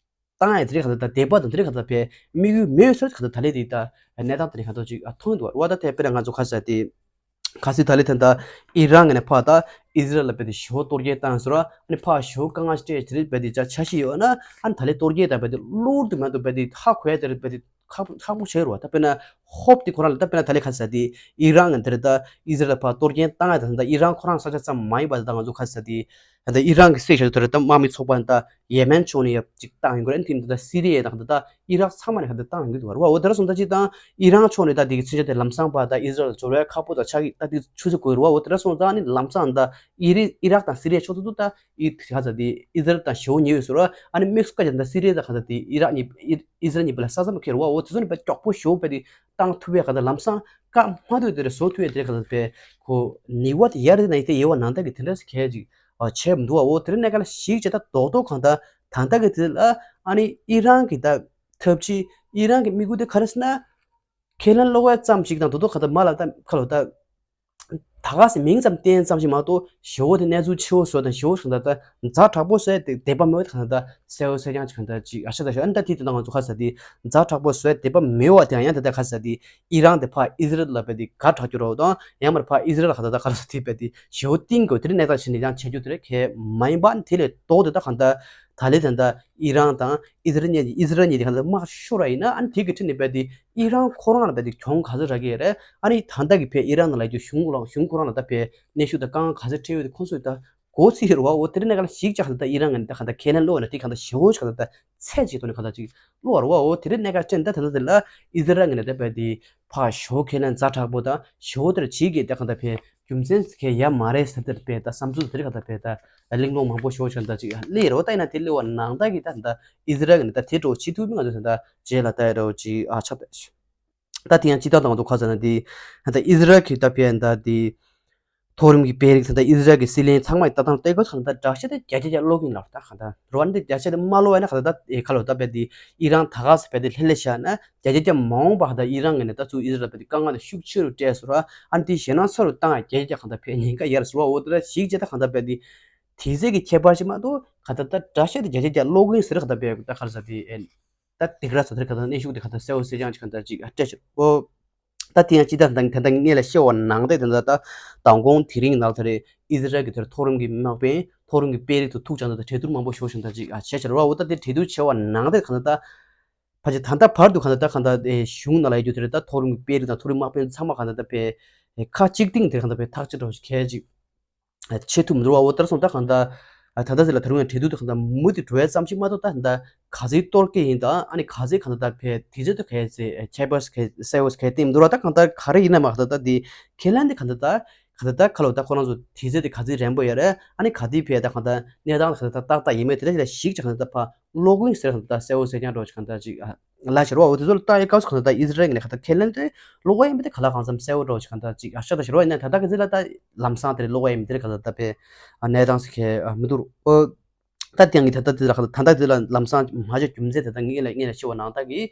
བཏང་ཡོད་དེ་ག་ད་ད་དད་པ་དང་དེ་ག་ད་བས་དམིགས་ཡུལ་མེད་ཟེར་ག་ད་ད་ལས་དེ་ད་གནས་སྟངས་དེ་ག་ད་ཅིག་མཐོང་འདུག་བ། ད་དེ་དཔེར་ན་ང་ཚོ་ཁ་ས་དེ་ག་ཚེ་ད་ལས་ད་ད་ཨི་རན་ངོས་ནས་ཕར་ད་ཨི་ཟི་རལ་ལ་བས་དེ་ཞེ་པོ་གཏོར་སྐྱོན་བཏང་ཟེར་བ་ཨ་ནི་ཕར་ཞེ་པོ་དཀའ་ངལ་སྤྲད་དེ་རེད་བས་དེ་ཅག་འཆར་གཞི་ཡོད་ན་ཨ་ནི་ད་ལས་གཏོར་སྐྱོན་དང་བས་དེ་གློར་དུ་མ་གཏོགས་བས་དེ་ཧ་གོ་ཡ་དེ་རེད་བས་དེ། ཁག་ཁག་པོ་བྱས་རུ་བ། ད་དཔེར་ན་ཧོབ་དེ་ཁོ་རང་ལ་ད་དཔེར་ན་ད་ལས་ཁ་ས་དེ་ཨི་རན་ངི་དེར་ད་ཨི་ཟི་རལ་ཕར་གཏོར་སྐྱོན་བཏང་ཡ་ད་ད་ཨི་རན་ཁོ་རང་ས་ཆ་ཙམ་མ་ཡིན་པ་ད་ང་ཚོ་ཁ་ས་དེ་ད་ཨི་རན་གི་སྲིད་ཞབས་དེར་ད་དམག་མི་ཚོགས་པ་ད་ཡེ་མེན་ཕྱོགས་ནས་ཡབ་ཅིག་བཏང་ཡོང་གི་རེད། དེ་ད་སི་རི་ཡ་དང་ད་ཨི་རག་ཚང་མ་ནས་ཁ་ད་བཏང་ཡོང་གི་འདུག་རུ་བ། འོ་དེ་ར་སོང་ད་ཅི་དང་ཨི་རན་ཕྱོགས་ནས་ད་དེ་གི་མཚོན་ཆ་དེ་ལམ་སང་པ་ད་ཨི་ཟི་རལ་འབྱོར་བའི་ཁག་པོ་ད་ཆགས་ཀྱི་ད་དེ་ཆུ་ཚོད་དགོས་རུ་བ། འོ་དེ་ར་སོང་ད་ནི་ལམ་སང་ད་ཨི་རི་ཨི་རག་དང་སི་རི་ཡ་ཕྱོགས་ཚོ་ད་ཨི་ཁ་ས་དེ་ཨི་ཟི་རལ་དང་ཞེ་པོ་ཉེ་བའི་ཟུར་བ། ཨ་ནི་དམིགས་སུ་བཀར་ཀྱང་ད་སི་རི་ཡ་དང་ཁ་ས་དེ་ཨི་རག་གཉིས་ཨི་ཨི་ཟི་རལ་གཉིས་པ་ལ་ས་མཚམས་ཁེལ་བ། འོ་དེ་ཚོ་ནི་བས་མགྱོགས་པོ་ཞེ་པོ་བས་དེ་བཏང་ཐུབ་པའི་ཁ་ད་ལམ་སང་བཀག་མ་ཐུབ་དེ་རེད་བཟོ་ཐུབ་པའི་དེ་རེད་ཁ་ད་བས་ཁོ་ནི་བ་དེ་ཡར་དེ་ན་ཡི་དེ་ཡེ་བ་ནང་ད་གི་དེ་འདྲ་སི་ཁེལ་ཅིག་བྱས་མི་འདུག་བ། འོ་དེ་རིང་གནས་སྐབས་ལ་ཞིག་བྱས་ད་རྡོག་རྡོག་གང་ད་ད་ལྟ་གི་དེ་ལ་ཨ་ནི་ཨི་རན་གི་ད་ཐབས་ཇུས་ཨི་རན་གི་དམིགས་ཡུལ་དེ་ག་རེ་ཟེར་ན། ཁས་ལེན་སློག་ཡ་ཙམ་ཞིག་དང་རྡོག་རྡོག་ག་ད་མ་ལ་ད་ཁ་ལོ་ད། ད་ག་སེ་མིང་ཙམ་བསྟན་ཙམ་ཞིག་མ་གཏོགས་ཞེ་པོ་དེ་གནས་ཚུལ་ཆེ་བོ་བཟོ་དང་ཞེ་པོ་ཞིག་ད་ད་ཛ་དྲག་པོ་བཟོས་ཏེ་དད་པ་མེད་པ་དེ་ག་ད་གསལ་བོ་གསལ་རྐྱང་ཅིག་ག་ད་ཅིག་ཨ་ཤ་ད་ཤ་ཨ་ནི་ད་དེ་དེ་ད་ང་ཚོ་ཁ་ས་དེ་ཛ་དྲག་པོ་བཟོས་དད་པ་མེད་པ་དེ་ཡང་ད་ད་ཁ་ས་དེ་ཨི་རན་དེ་ཕར་ཨི་ཟི་རལ་ལ་བས་དེ་དགའ་དྲག་རྒྱུ་རོགས་དང་ཡང་མར་ཕར་ཨི་ཟི་རལ་ཁ་ད་ད་ཁ་ས་དེ་བས་དེ་ཞེ་པོ་གཏིང་དགོས་དེ་རིང་གནས་སྟངས་ཕྱིན་ནས་ཡང་བྱེད་རྒྱུ་དེ་རེད་ཁེ་མ་ཡིན་པ་ཨ་ནི་དེ་ལས་ལྡོག་དེ་ད་ག་ད། ད་ལེ་ད་ད་ཨི་རན་དང་ཨི་ཟི་རལ་གཉིས་ཨི་ཟི་རལ་གཉིས་དེ་གང་ལྟར་དམག་ཤོར་བ་ཡིན་ན་ཨ་ནི་དེ་གི་ཁྲིད་ནས་བས་དེ་ཨི་རན་ཁོ་རང་ལ་བས་དེ་གྱོང་ག་ཚོད་རག་གི་རེད། ཨ་ནི་ད་ལྟ་གི་བས་ཨི་རན་ནང་ལ་རྒྱུ་གཞུང་ལ་གཞུང་ཁོ་རང་ལ་ད་བས་གནོན་ཤུགས་དང་དཀའ་ངལ་ག་ཚོད་འཕྲད་ཡོད་དེ་ཁོང་ཚོས་ད་མགོ་ཚོས་རེད་བ། འོ་དེ་རིང་གནས་སྐབས་ལ་ཞིག་ཅག་ད་ལྟ་ཨི་རན་ངོས་ནས་ད་གང་ལྟར་ཁས་ལེན་སློག་ན་དེ་གང་ལྟར་ཞེ་པོ་ཞིག་གང་ལྟར་ད་ཚད་ཅིག་ཐོག་ནས་གང་ལྟར་ཅིག་སློག་རེད་བ། འོ་དེ་རིང་གནས་སྐབས་ཅན་ད་ད་ལྟ་དེ་ལ་ཨི་ཟི་རལ་ངོས་ནས་ད་བས་དེ་ཕར་ཞོག་ཁས་ལེན་ཛ་དྲག་པོ་དང་ཞོག་དེར་བྱེད་ཀྱི་ད་གང་ལྟར་བས། རྒྱུ་མཚན་གང་ཡང་མ་རེད་ཟེར་དེར་བས་ད་བསམ་ཚུལ་དེ་རིགས་ད་བས་ད་གླེང་སློང་མང་པོ་ཞོག་ཆགས་ད་ཅིག་སླེབས་རོ། ད་ཡིན་ན་དེ་སླེབས་པ་ནང་ད་གི་ད་ད་ཨི་ཟི་རལ་གི་ནི་ད་དེ་འགྲོ་བྱེད་ཐུབ་མི་ང་ཚོ་ད་རྗེས་ལ་ད་རོ་ཅིག་ཨ་ཆགས་ད། ད་དེ་ཡང་སྤྱི་བཏང་དང་ང་ཚོ་ཁ་ཟེར་ན་དེ་ད་ཨི་ཟི་རལ་གི་ད་བས་ད་དེ། མཐོ་རིམ་གྱི་དཔོན་རིགས་དང་ཨི་ཟི་རལ་གྱི་སྲིད་བློན་ཚང་མ་ཡི་ལྟ་སྟངས་ལྟ་གོ་ཚང་ད་དགྲ་ཤ་དེ་བརྒྱ་ཆ་བརྒྱ་སློག་གིན་ལབ་ད་ག་ད་རོ། ཨ་ནི་དེ་བརྒྱ་ཆ་དེ་མ་སློག་ཡ་ན་ག་ད་ད་ཨེ་ཁ་ལོ་ད་བས་དེ་ཨི་རན་ད་ག་ས་བས་དེ་ལྷེ་ལྷེ་བཞག་ན་བརྒྱ་ཆ་བརྒྱ་མ་འོངས་པ་ག་ད་ཨི་རན་གི་ནས་ད་ཚུ་ཨི་ཟི་རལ་བས་དེ་དཀའ་ངལ་དེ་ཤུགས་ཆེ་རུ་སྤྲད་སོ་ར། ཨ་ནི་དེ་ཞེད་སྣང་ཚ་རུ་བཏང་ཡ་བརྒྱ་ཆ་བརྒྱ་ག་ད་བས་ཉེན་ཁ་ཡར་སོ་ར། འོ་དེ་ར་ཞིག་ཅེ་ད་ག་ད་བས་དེ་དེ་ཚེ་གི་ཁྱད་པར་ཞིག་མ་གཏོགས་ག་ད་ད་དགྲ་ཤ་དེ་བརྒྱ་ཆ་བརྒྱ་སློག་གིན་ཟེར་ག་ད་བས་ད་ག་ས་དེ་ཨེ། ད་དེ་ག་ར་ཚོ་དེར་ག་ད་གནས་ཤུགས་དེ་ག་ད་གསལ་བོ་གསལ་རྐྱང་ཅིག་ག་ད་ཅིག་སྤྲད་ཆོག་ཨོ། ད་དེ་ཡང་ཅི་ད་ད་ད་ངས་ལ་བཤད་བ་ནང་དེ་ད་ད་མདང་དགོང་དེ་རིང་ནང་དེ་རེད། ཨི་ཟི་རལ་གྱི་དེར་མཐོ་རིམ་གྱི་དམག་དཔོན་མཐོ་རིམ་གྱི་དཔོན་རིགས་ཚོ་ཐུག་ཅང་ད་ད་གྲོས་བསྡུར་མང་པོ་ཞོག་བཞིན་ད་ཅིག་ཨ་བྱས་ཆར་བ་འོ། ད་དེ་གྲོས་བསྡུར་བྱས་བ་ནང་དེ་ག་ད་ད་ཕ་ཅི་ད་ད་བར་དུ་ག་ད་ད་ག་ད་གཞུང་ནང་ལ་ཡོད་རྒྱུ་དེ་རེད། ད་མཐོ་རིམ་གྱི་དཔོན་རིགས་དང་མཐོ་རིམ་དམག་དཔོན་ཚང་མ་ག་ད་ད་པའི་ཁ་གཅིག་སྟེང་དེ་ག་ད་པའི་ཐག་གཅོད་འགྲོ་ཞིག་གལ་ཅིག་བྱེད་ཐུབ་མི་འདུག་བ། འོ་ལྟར་སོང་ད་གང་ལྟར་ད་ལྟ་ཟེར་ལ་ད་རུང་ཡང་གྲོས་བསྡུར་དུ་གང་ལྟར་མུ་མཐུད་འགྲོ་བའི་ཙམ་ཞིག་མ་གཏོགས་ད་ད་ག་ཚོད་གཏོར་སྐྱེ་ཡིན་དང་ཨ་ནི་ག་ཚོད་གང་ལྟར་ད་ཕེ་དེ་ཚོད་དུ་ག་ཚོད་ཁྱད་པར་ག་ཚོད་ག་ཚོད་ཏིམ་འདུག་ར། ད་གང་ལྟར་ག་རེ་ཡིན་ན་མ་གང་ལྟར་ད་དེ་ཁས་ལེན་དེ་གང་ལྟར་ད་གང་ལྟར་ད་ཁ་ལོ་ད་ཁོ་རང་ཚོ་དེ་ཚོད་དེ་ག་ཚོད་རན་པོ་ཡོད་རེད། ཨ་ནི་ག་དེ་ཕེ་ད་གང་ལྟར་གནས་སྟངས་གང་ལྟར་ད་ཏག་ཏག་ཡིན་མེད་དེ་འདྲ་ཞིག་ལ་གཞིགས་ཀྱང་གང་ལྟར་ད་ཕ་ལོག་གུང་ཟེར་གང་ལྟར་ད་གསལ་བོ་གསལ་རྐྱང་འགྲོ་ཞིག་གང་ལྟར་ཅིག་ཨ། ལ་ཤར་བ་འོ་དེ་ཚོ་ལ་ལྟ་ཡི་སྐབས་སུ་གང་ལྟར་ཨི་ཟི་རལ་ནས་ཁ་ད་ཁས་ལེན་དེ་ལོག་པ་ཡིན་པ་དེ་ག་ལ་གང་འཚམ་གསལ་བོ་འགྲོ་ཞིག་གང་ལྟར་ཅིག་ཨ་ཤ་ད་ཤར་བ་ཡིན་ན་ད་ལྟ་གི་ཚེ་ལ་ད་ལམ་སང་དེ་ལོག་པ་ཡིན་པ་དེ་ག་ལ་ད་པའི་གནས་སྟངས་སུ་ཁེལ་མི་འདུག་ཨོ། ད་དེ་ཡང་གི་ད་ལྟ་དེ་ལ་ག་ད་ད་ལྟ་དེ་ལ་ལམ་སང་མ་ཆ་རྒྱུ་མཚན་དེ་ད་ངས་ལ་ངས་ལ་ཤེས་བ་ནང་ད་གི་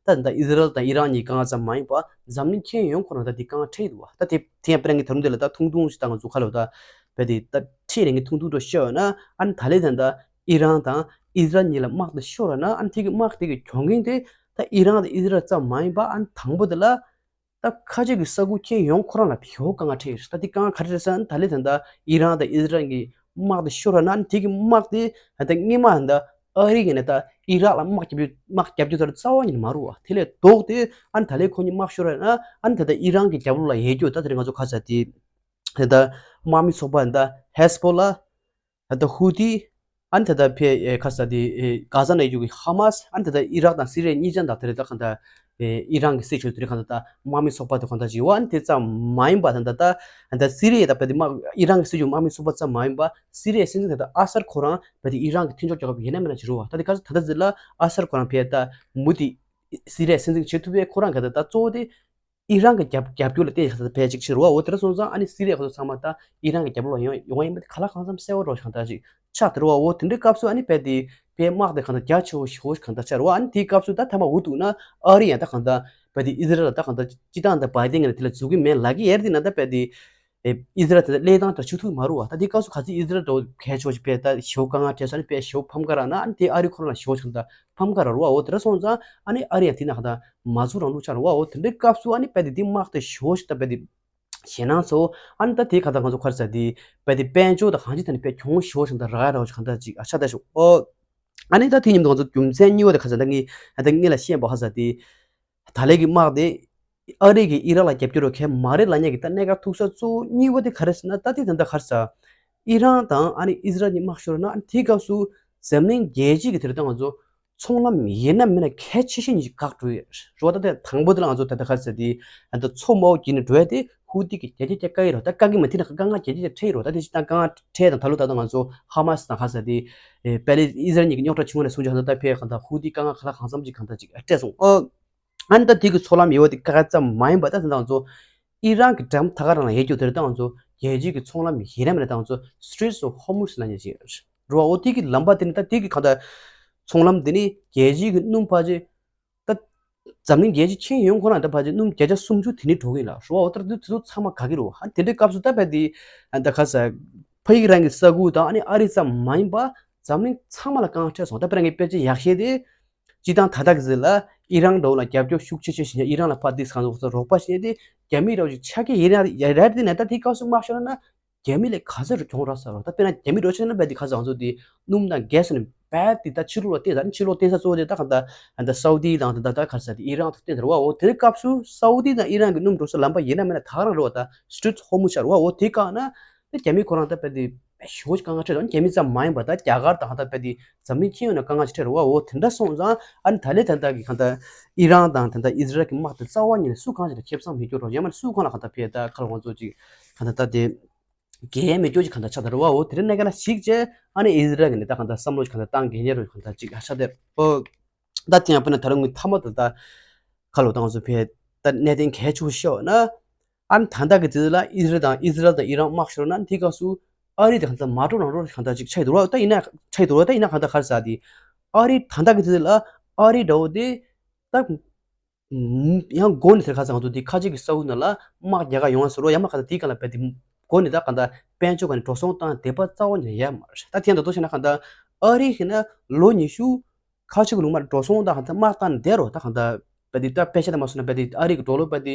ད་ད་ཨི་ཟི་རལ་དང་ཨི་རན་གཉིས་གང་ཙམ་མ་ཡིན་པ་འཛམ་གླིང་ཁྱོན་ཡོངས་ཁོ་ན་ད་དེ་གང་འཕྲད་འདུག་བ། ད་དེ་དེ་ཡང་པ་རང་གི་ད་རུང་དེ་ལ་ད་ཐུང་ཐུང་ཞིག་ད་ང་ཚོ་ཁ་ལ་ད་པའི་དེ་ད་ཁྲིད་ནས་ངས་ཐུང་ཐུང་འགྲོ་ཤོད་ན་ཨ་ནི་ད་ལེ་ད་ད། ཨི་རན་དང་ཨི་ཟི་རལ་གཉིས་ལ་དམག་དེ་ཤོར་བ་ན་ཨ་ནི་དེ་གི་དམག་དེ་གི་གྱོང་གུན་དེ་ད་ཨི་རན་དང་ཨི་ཟི་རལ་ཙམ་མ་ཡིན་པ་ཨ་ནི་དང་པོ་དེ་ལ་ད་ཁ་ཆེ་གི་ས་ཁུལ་ཁྱོན་ཡོངས་ཁོ་རང་ལ་ཞེ་པོ་དཀའ་ངལ་འཕྲད་ཡོད་རེད། ད་དེ་དཀའ་ངལ་ག་རེ་རེད་ཟེར་ན་ད་ལེ་ད་ད་ཨི་རན་དང་ཨི་ཟི་རལ་གྱི་དམག་དེ་ཤོར་བ་ན་ཨ་ནི་དེ་གི་དམག་དེ་ད་སྔོན་མ་ད་ཨ་རི་གི་ནས་ད་ཨི་རག་ལ་དམག་རྒྱབ་རྒྱུ་དམག་རྒྱབ་རྒྱུ་ད་རྩ་བ་ཉིད་ནས་མ་རུ་བ། དེ་ལས་ལྡོག་སྟེ་ཨ་ནི་ད་ལེ་ཁོ་གཉིས་དམག་ཤོར་བ་ན་ཨ་ནི་ད་ད་ཨི་རན་གྱི་རྒྱབ་ལོགས་ལ་ཡོད་རྒྱུ་ད་དེ་རིང་ང་ཚོ་ཁ་ས་དེ་ད་ད་དམག་མི་ཚོགས་པ་ད་ཧེ་ཟ་བྷོ་ལ། ད་ལྟ་ཧུ་ཐི། ཨ་ནི་ད་ལྟ་ཕེ་ཨེ་ཁ་ས་དེ་ཨེ་གྷ་ཟ་ནང་ཡོད་ཀྱི་ཧ་མ་སི། ཨ་ནི་ད་ལྟ་ཨི་རག་དང་སི་རི་ཡ་གཉིས་ཆ་དང་དེ་རེད། ད་གང་ལྟར་ཨེ་ཨི་རན་གྱི་སྲིད་བྱུས་དེ་རེད། གང་ལྟར་ད་དམག་མི་ཚོགས་པ་དེ་གང་ལྟར་ཅིག་ཡོད། ཨ་ནི་དེ་ཙམ་མ་ཡིན་པ་ད་ལྟ་ད་ད་ལྟ་སི་རི་ཡ་ད་ཕེ་དེ་དམག་ཨི་རན་གྱི་སྲིད་བྱུས་དམག་མི་ཚོགས་པ་ཙམ་མ་ཡིན་པ་སི་རི་ཡའི་སྲིད་འཛིན་ད་ལྟ་ཨ་སར་ཁོ་རང་ཕེ་དེ་ཨི་རན་གྱི་མཐུན་ཕྱོགས་རྒྱལ་ཁབ་ཡིན་ན་མིན་ན་ཅིག་རུ་བ། ད་དེ་ག་ད་ལྟ་ཟེར་ལ་ཨ་སར་ཁོ་རང་ཕེ་ད་མུ་མཐུད་སི་རི་ཡའི་སྲིད་འཛིན་བྱེད་ཐུབ་པའི་ཁོ་རང་ག་ད་ད་གཙོ་བོ་དེ། ཨི་རན་གྱི་རྒྱབ་རྒྱབ་སྐྱོར་ལ་བརྟེན་ཁ་ཕལ་ཆེར་ཕྱིར་བ་འོ་དེ་འདྲ་སོང་ཙང་ཨ་ནི་སི་རི་ཡ་ཁོ་ཚོ་ཚང་མ་ད་ཨི་རན་གྱི་རྒྱབ་ལོགས་ཡོང་ཡོང་བ་ཡིན་པ་དེ་ག་ལ་གང་འཚམ་གསལ་བོ་འགྲོ་ཞིག་གང་ལྟར་ཞིག་ཆགས་དེ་རུ་བ། འོ་དེ་འདྲའི་སྐབས་སུ་ཨ་ནི་རྦད་དེ་ཕའི་དམག་དེ་གང་ལྟར་རྒྱ་ཆེ་བོ་ཞིག་གང་ལྟར་ཆགས་རུ་བ། ཨ་ནི་དེའི་སྐབས་སུ་ད་ཐ་མ་འུ་ཐུག་ན་ཨ་རི་ཡང་ད་གང་ལྟར་རྦད་དེ་ཨི་ཟི་རལ་ལ་ད་གང་ལྟར་སྤྱི་བཏང་ད་བའི་ཏིན་ངེ་ན་དེ་ལ་འཛུགས་ཀྱི་མེད་ལབ་ཀྱི་ཡོད་རེད། དེ་ན་ད་རྦད་དེ་ཨི་ཟི་རལ་དེ་ལ་གླེང་སྟངས་དེ་ཆུ་ཐུག་མ་རུ་བ། ད་དེའི་སྐབས་སུ་ག་ཚོད་ཨི་ཟི་རལ་འདྲ་བོ་གལ་ཆེ་བོ་ཞིག་ཕའི་ད་ཞེ་པོ་དཀའ་ངལ་འཕྲད་སོང་ཨ་ནི་ཕའི་ཞེ་པོ་ཕམ་ཁ་རག་ན་ཨ་ནི་དེ་ཨ་རི་ཁོ་རང་ལ་ཞེ་པོ་ཞིག་གང་ལྟར་ཕམ་ཁ་རག་རུ་བ། འོ་དེ་འདྲ་སོང་ཙང་ཨ་ནི་ཨ་རི་ཡང་དེ་ན་གང་ལྟར་མ་འཛུགས་རང་འདུག་ཆགས་རུ་བ། འོ་དེ་འདྲའི་སྐབས་སུ་ཨ་ནི་རྦད་དེ་འདི་དམག་དེ་ཞེ་པོ་ཞིག་ད་རྦད་དེ་ཞེད་སྣང་ཚ་བོ། ཨ་ནི་ད་དེའི་ཁ་ད་ང་ཚོ་ག་རེ་ཟེར་དེ་རྦད་དེ་དཔལ་འབྱོར་དང་གང་ཅི་ད་ནི་དཔེ་གྱོང་ཞེ་པོ་ཞིག་ད་རག་ཡ་ར་བ་ཞིག་གང་ལྟར་ཅིག་ཨ་ཆ་ད་ཞོག་ཨོ། ཨ་ནི་ད་དེ་མཉམ་དུ་ང་ཚོ་རྒྱུ་མཚན་གཉིས་པ་དེ་ག་རེ་ཟེར་ད་ངས་ད་ངས་ལ་བཤད་པ་ག་རེ་ཟེར་དེ། ད་ལན་གྱི་དམག་དེ་ཨ་རི་གིས་ཨི་རག་ལ་རྒྱབ་སྐྱོར་རོགས་གལ་མ་རེད་ལབ་མཁན་གྱི་ད་གནད་འགག་ཐུག་ས་གཙོ་བོ་གཉིས་པ་དེ་ག་རེ་ཟེར་ན། ད་དེ་ད་ལྟ་ག་རེ་ཟེར། ཨི་རན་དང་ཨ་ནི་ཨི་ཟི་རལ་གཉིས་དམག་ཤོར་ན་ཨ་ནི་དེའི་སྐབས་སུ་འཛམ་གླིང་རྒྱལ་སྤྱི་གི་དེ་རེད་ད་ང་ཚོ་ཚོང་ལམ་ཡིན་ན་མིན་ན་གལ་ཆེ་ཤོས་གཉིས་ཀྱི་བཀག་འགྲོ་ཡོད་རེད་བ། ད་དེ་དང་པོ་དེ་ལ་ང་ཚོ་ད་ལྟ་ག་རེ་ཟེར་དེ་ད་ལྟ་མཚོ་དམའ་བོ་བརྒྱུད་ནས་འགྲོ་ཡ་དེ་ཧུ་ཐི་གིས་བརྒྱ་ཆ་བརྒྱ་བཀག་གི་རེད། ད་བཀག་གི་མ་ཐིག་ན་དཀའ་ངལ་བརྒྱ་ཆ་བརྒྱ་འཕྲད་ཡི་རོ། ད་དེ་ཅི་ད་དཀའ་ངལ་འཕྲད་དང་ད་ལོ་ད་ལྟ་ང་ཚོ་ཧ་མ་སི་དང་ག་རེ་ཟེར་དེ་ཨེ་པེ་ལེ་ཨི་ཟི་རལ་གཉིས་ཀྱི་རྙོག་དྲ་བྱུང་བ་ནས་བཟུང་ཅིག་ད་ལྟ་ཕའི་གང་ལྟར་ཧུ་ཐི་དཀའ་ངལ་ག་ལ་གང་འཚམ་ཅིག་གང་ལྟར་ཅིག་འཕྲད་སོང་ཨོ། ཨ་ནི་ད་དེ་གི་མཚོ་ལམ་ཡོད་པ་དེ་དཀའ་ངལ་ཙམ་མ་ཡིན་པ་ད་དེ་ང་ཚོ་ཨི་རན་གྱི་འགྲམ་ད་ག་རང་ལ་ཡོད་རྒྱུ་དེ་རེད། ད་ང་ཚོ་རྒྱལ་སྤྱིའི་གི་ཚོང་ལམ་ཡིན་ན་མིན་ན་ད་ང་ཚོ་Straits of Hormuz ལབ་མཁན་ཅིག་རེད་བ། འོ་དེ་གི་ལམ་པ་དེ་ནི་ད་དེ་གི་གང་ལྟར་ཚོང་ལམ་དེ་ནི་རྒྱལ་སྤྱིའི་གི་སྣུམ་ཕལ་ཆེར་ད་འཛམ་གླིང་རྒྱལ་སྤྱི་ཁྱོན་ཡོངས་ཁོ་རང་ད་ཕལ་ཆེར་སྣུམ་བརྒྱ་ཆ་སུམ་ཅུ་དེ་ནི་འགྲོ་གི་ཡིན་ལ་རེད་བ། འོ་ད་དེ་ཚོ་ཚང་མ་ག་གི་རེད་བ། ཨ་དེ་འདྲའི་སྐབས་སུ་ད་བས་དེ་ད་ག་ས་ཕ་ཡིག་རང་གི་ས་ཁུལ་དང་ཨ་ནི་ཨ་རི་ཙམ་མ་ཡིན་པ་འཛམ་གླིང་ཚང་མ་ལ་དཀའ་ངལ་འཕྲད་སོང་། ད་དཔེར་ན་ངས་དཔེ་ཆ་ཡག་ཤོས་དེ། སྤྱི་བཏང་ད་ལྟ་གི་ཟེར་ལ་ཨི་རན་འདྲ་བོ་ལ་རྒྱབ་སྐྱོར་ཤུགས་ཆེ་ཆེ་བྱེད་ཡ་ཨི་རན་ལ་ཕར་ཏིག་གང་ཟག་རོགས་པ་བྱེད་དེ་རྒྱ་མི་འདྲ་བོ་ཞིག་ཆགས་ཀྱི་ཡིན་ན་ཡ་ར་དེ་ནས་ད་དེ་སྐབས་སུ་དམག་ཤོར་ན་རྒྱ་མི་ལས་ག་ཚོད་རུ་གྱོང་རག་ས་རོ། ད་དཔེར་ན་རྒྱ་མི་འགྲོ་ཆེ་ན་བས་དེ་ག་ཚོད་ང་ཚོ་དེ་སྣུམ་དང་གྷེ་སི་ནས་བས་དེ་ད་ཕྱི་ལོགས་ལ་བཏོན་ད་ནི་ཕྱི་ལོགས་བཏོན་ས་གཙོ་བོ་དེ་ད་ག་ད་ད་སའུ་དི་དང་ད་ད་ག་ས་དེ་ཨི་རན་དུ་བཏོན་ད་རོ་བ། འོ་དེ་སྐབས་སུ་སའུ་དི་དང་ཨི་རན་གི་སྣུམ་འགྲོ་ས་ལམ་པ་ཡིན་ན་མིན་ན་ད་ག་རང་རོ་བ། ད་Straits of Hormuz ཆགས་རོ་བ། འོ་དེ་བཀག་ན་ད་རྒྱ་མི་ཁོ་རང་ད་བས་དེ། ཞེ་པོ་ཅིག་དཀའ་ངལ་འཕྲད་འདུག་རྒྱ་མི་ཙམ་མ་ཡིན་པར་ད་རྒྱ་གར་དང་གང་ལྟར་རྦད་དེ་འཛམ་གླིང་ཁྱོན་ཡོངས་ནས་དཀའ་ངལ་ཅིག་འཕྲད་འདུག་འོ་དེ་འདྲ་སོང་ཙང་ཨ་ནི་ད་ལན་ད་ལྟ་གི་གང་ལྟར་ཨི་རན་དང་ད་ལྟ་ཨི་ཟི་རལ་གྱི་དམག་དེ་རྩ་བ་ཉིད་ནས་སུ་གང་ཞིག་ལ་ཁེ་བཟང་མི་སྐྱོར་རོགས་ཡང་མིན་སུ་གང་ལ་གང་ལྟར་ཕེ་ད་ཁ་ལ་ང་ཚོ་ཅིག་གང་ལྟར་ད་དེ་གལ་མི་སྐྱོ་ཅིག་གང་ལྟར་ཆགས་ད་རེད་བ། འོ་དེ་རིང་གནད་འགག་ལ་གཞིགས་བྱས་ཨ་ནི་ཨི་ཟི་རལ་གི་ནི་ད་གང་ལྟར་བསམ་བློ་ཅིག་གང་ལྟར་བཏང་གི་ཉེ་རུ་གང་ལྟར་ཅིག་ཧ་ཤ་དེ་ཨོ། ད་དེ་ཡང་དཔེར་ན་ད་རུང་ངའི་མཐའ་མ་དེ་ད་ཁ་ལོ་བཏང་སོ་ཕེ་ད་གནད་དོན་གལ་ཆེ་བོ་ཤོད་ན་ཨ་ནི་ད་ལྟ་གི་དུས་ལ་ཨི་ཟི་རལ་དང་ཨི་ཟི་རལ་དང་ཨི་རན་དམག་ཤོར་ན་དེ་སྐབས་སུ་ཨ་རི་དེ་གང་ལྟར་མ་འགྲོ་རང་འགྲོ་གང་ལྟར་ཅིག་ཆགས་འདུག་བ། ད་ཡིན་ན་ཆགས་འདུག་བ། ད་ཡིན་ན་གང་ལྟར་ག་རེ་ཟ་དེ་ཨ་རི་ད་ལྟ་གི་དུས་ལ་ཨ་རི་འདྲ་བོ་དེ་ད། ཡང་སྒོ་ནས་ཟེར་ཁ་སང་ང་ཚོ་འདི་ཁ་ཆེ་གི་ས་ཁུལ་ནང་ལ་དམག་རྒྱག་ག་ཡོང་བ་ཟེར་རོ་ཡང་མ་ཁ་སང་དེའི་སྒང་ལ་བལྟས་ཏེ་སྒོ་ནས་ད་གང་ལྟར་དཔལ་འབྱོར་སྒང་ནས་འགྲོ་སོང་བཏང་བསྡད་པ་རྩ་བ་ནས་ཡོད་མ་རེད། ད་དེ་ཡང་ད་དུང་བཤད་ན་གང་ལྟར་ཨ་རི་ཡིན་ན་ལོ་ཉི་ཤུ་ཁ་ཆེ་གི་ལུང་མར་འགྲོ་སོང་དང་གང་ལྟར་དམག་བཏང་བསྡད་རོ། ད་གང་ལྟར་བལྟས་ཏེ་ད་དཔེ་ཆ་དང་མ་སོང་ན་བལྟས་ཏེ་ཨ་རི་གི་ཌོ་ལར་བལྟས་ཏེ་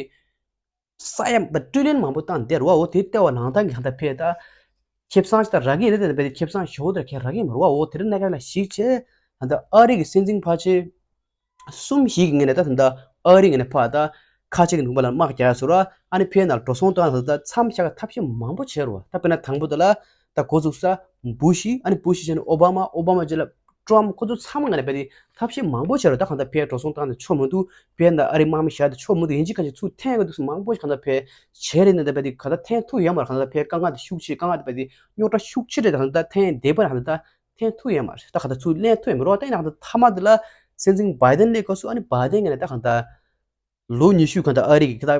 ས་ཡ་ད་ཊི་རི་ལི་ཡན་མང་པོ་བཏང་བསྡད་རོ། འོ་དེ་ལྟ་བ་ནང་བཏང་གི་གང་ལྟར་ཕེ་ད། ཁེ་བཟང་ཞིག་ད་རག་གི་རེད་དེ་བས་ཁེ་བཟང་ཞོ་དེར་ཁེ་རག་གི་མ་རེད་བ། འོ་དེ་རིང་གནད་འགག་ལ་གཞིགས་བྱས་ད་ལྟ་ཨ་རི་གི་སྲིད་འཛིན་ཕལ་ཆེར་གསུམ་བཞི་གི་ངོས་ནས་ད་ད་ལྟ་ཨ་རི་ངོས་ནས་ཕར་ད་ཁ་ཆེ་གི་ལུང་པ་ལ་དམག་རྒྱག་ཡ་བཟོ་ར་ཨ་ནི་ཕེ་ནང་ལ་འགྲོ་སོང་བཏང་ད་ལྟ་མཚམས་བཞག་ཐབས་ཤེས་མང་པོ་བྱས་རེད་བ། ད་དཔེར་ན་དང་པོ་དེ་ལ་ད་འགོ་བཙུགས་ས་བུ་ཤི་ཨ་ནི་བུ་ཤི་བྱས་ནས་ཨོ་བྷ་མ་ཨོ་བྷ་མ་རྗེས་ལ་ཀྲམ་ཁོ་ཚོ་ཚང་མ་ངོས་ནས་བལྟས་ཏེ་ཐབས་ཤེས་མང་པོ་བྱས་རེད། ད་གང་ལྟར་ཕེ་འགྲོ་སོང་བཏང་ནས་ཆོག་མི་འདུག་ཕེ་ནང་ཨ་རི་དམག་མི་བཞག་དེ་ཆོག་མི་འདུག་ཡིན་གཅིག་གང་ཅིག་ཚུར་འཐེན་དགོས་འདུག་མང་པོ་ཞིག་གང་ལྟར་ཕེ་བྱས་རེད་ནས་ད་བལྟས་ཏེ་གང་ལྟར་འཐེན་ཐུབ་ཡོད་མ་རེད། གང་ལྟར་ཕེ་དཀའ་ངལ་དེ་ཤུགས་ཆེ་དཀའ་ངལ་དེ་བལྟས་ཏེ་རྙོག་དྲ་ཤུགས་ཆེ་རེད། ད་གང་ལྟར་འཐེན་བསྡད་པ་རེད། གང་ལྟར་འཐེན་ཐུབ་ཡོད་མ་རེད། ད་གང་ལྟར་ཚུར་ལེན་ཐུབ་ཡོད་མ་རེད། ད་ཡིན་ན་གང་ལྟར་མཐའ་མ་དེ་ལ་སྲིད་འཛིན་བྷའི་ཌེན་སླེབས་སྐབས་སུ་ཨ་ནི་བྷའི་ཌེན་ངོས་ནས་ད་གང་ལྟར་ལོ་ཉི་ཤུ་གང་ལྟར་ཨ་རི་གི་ད་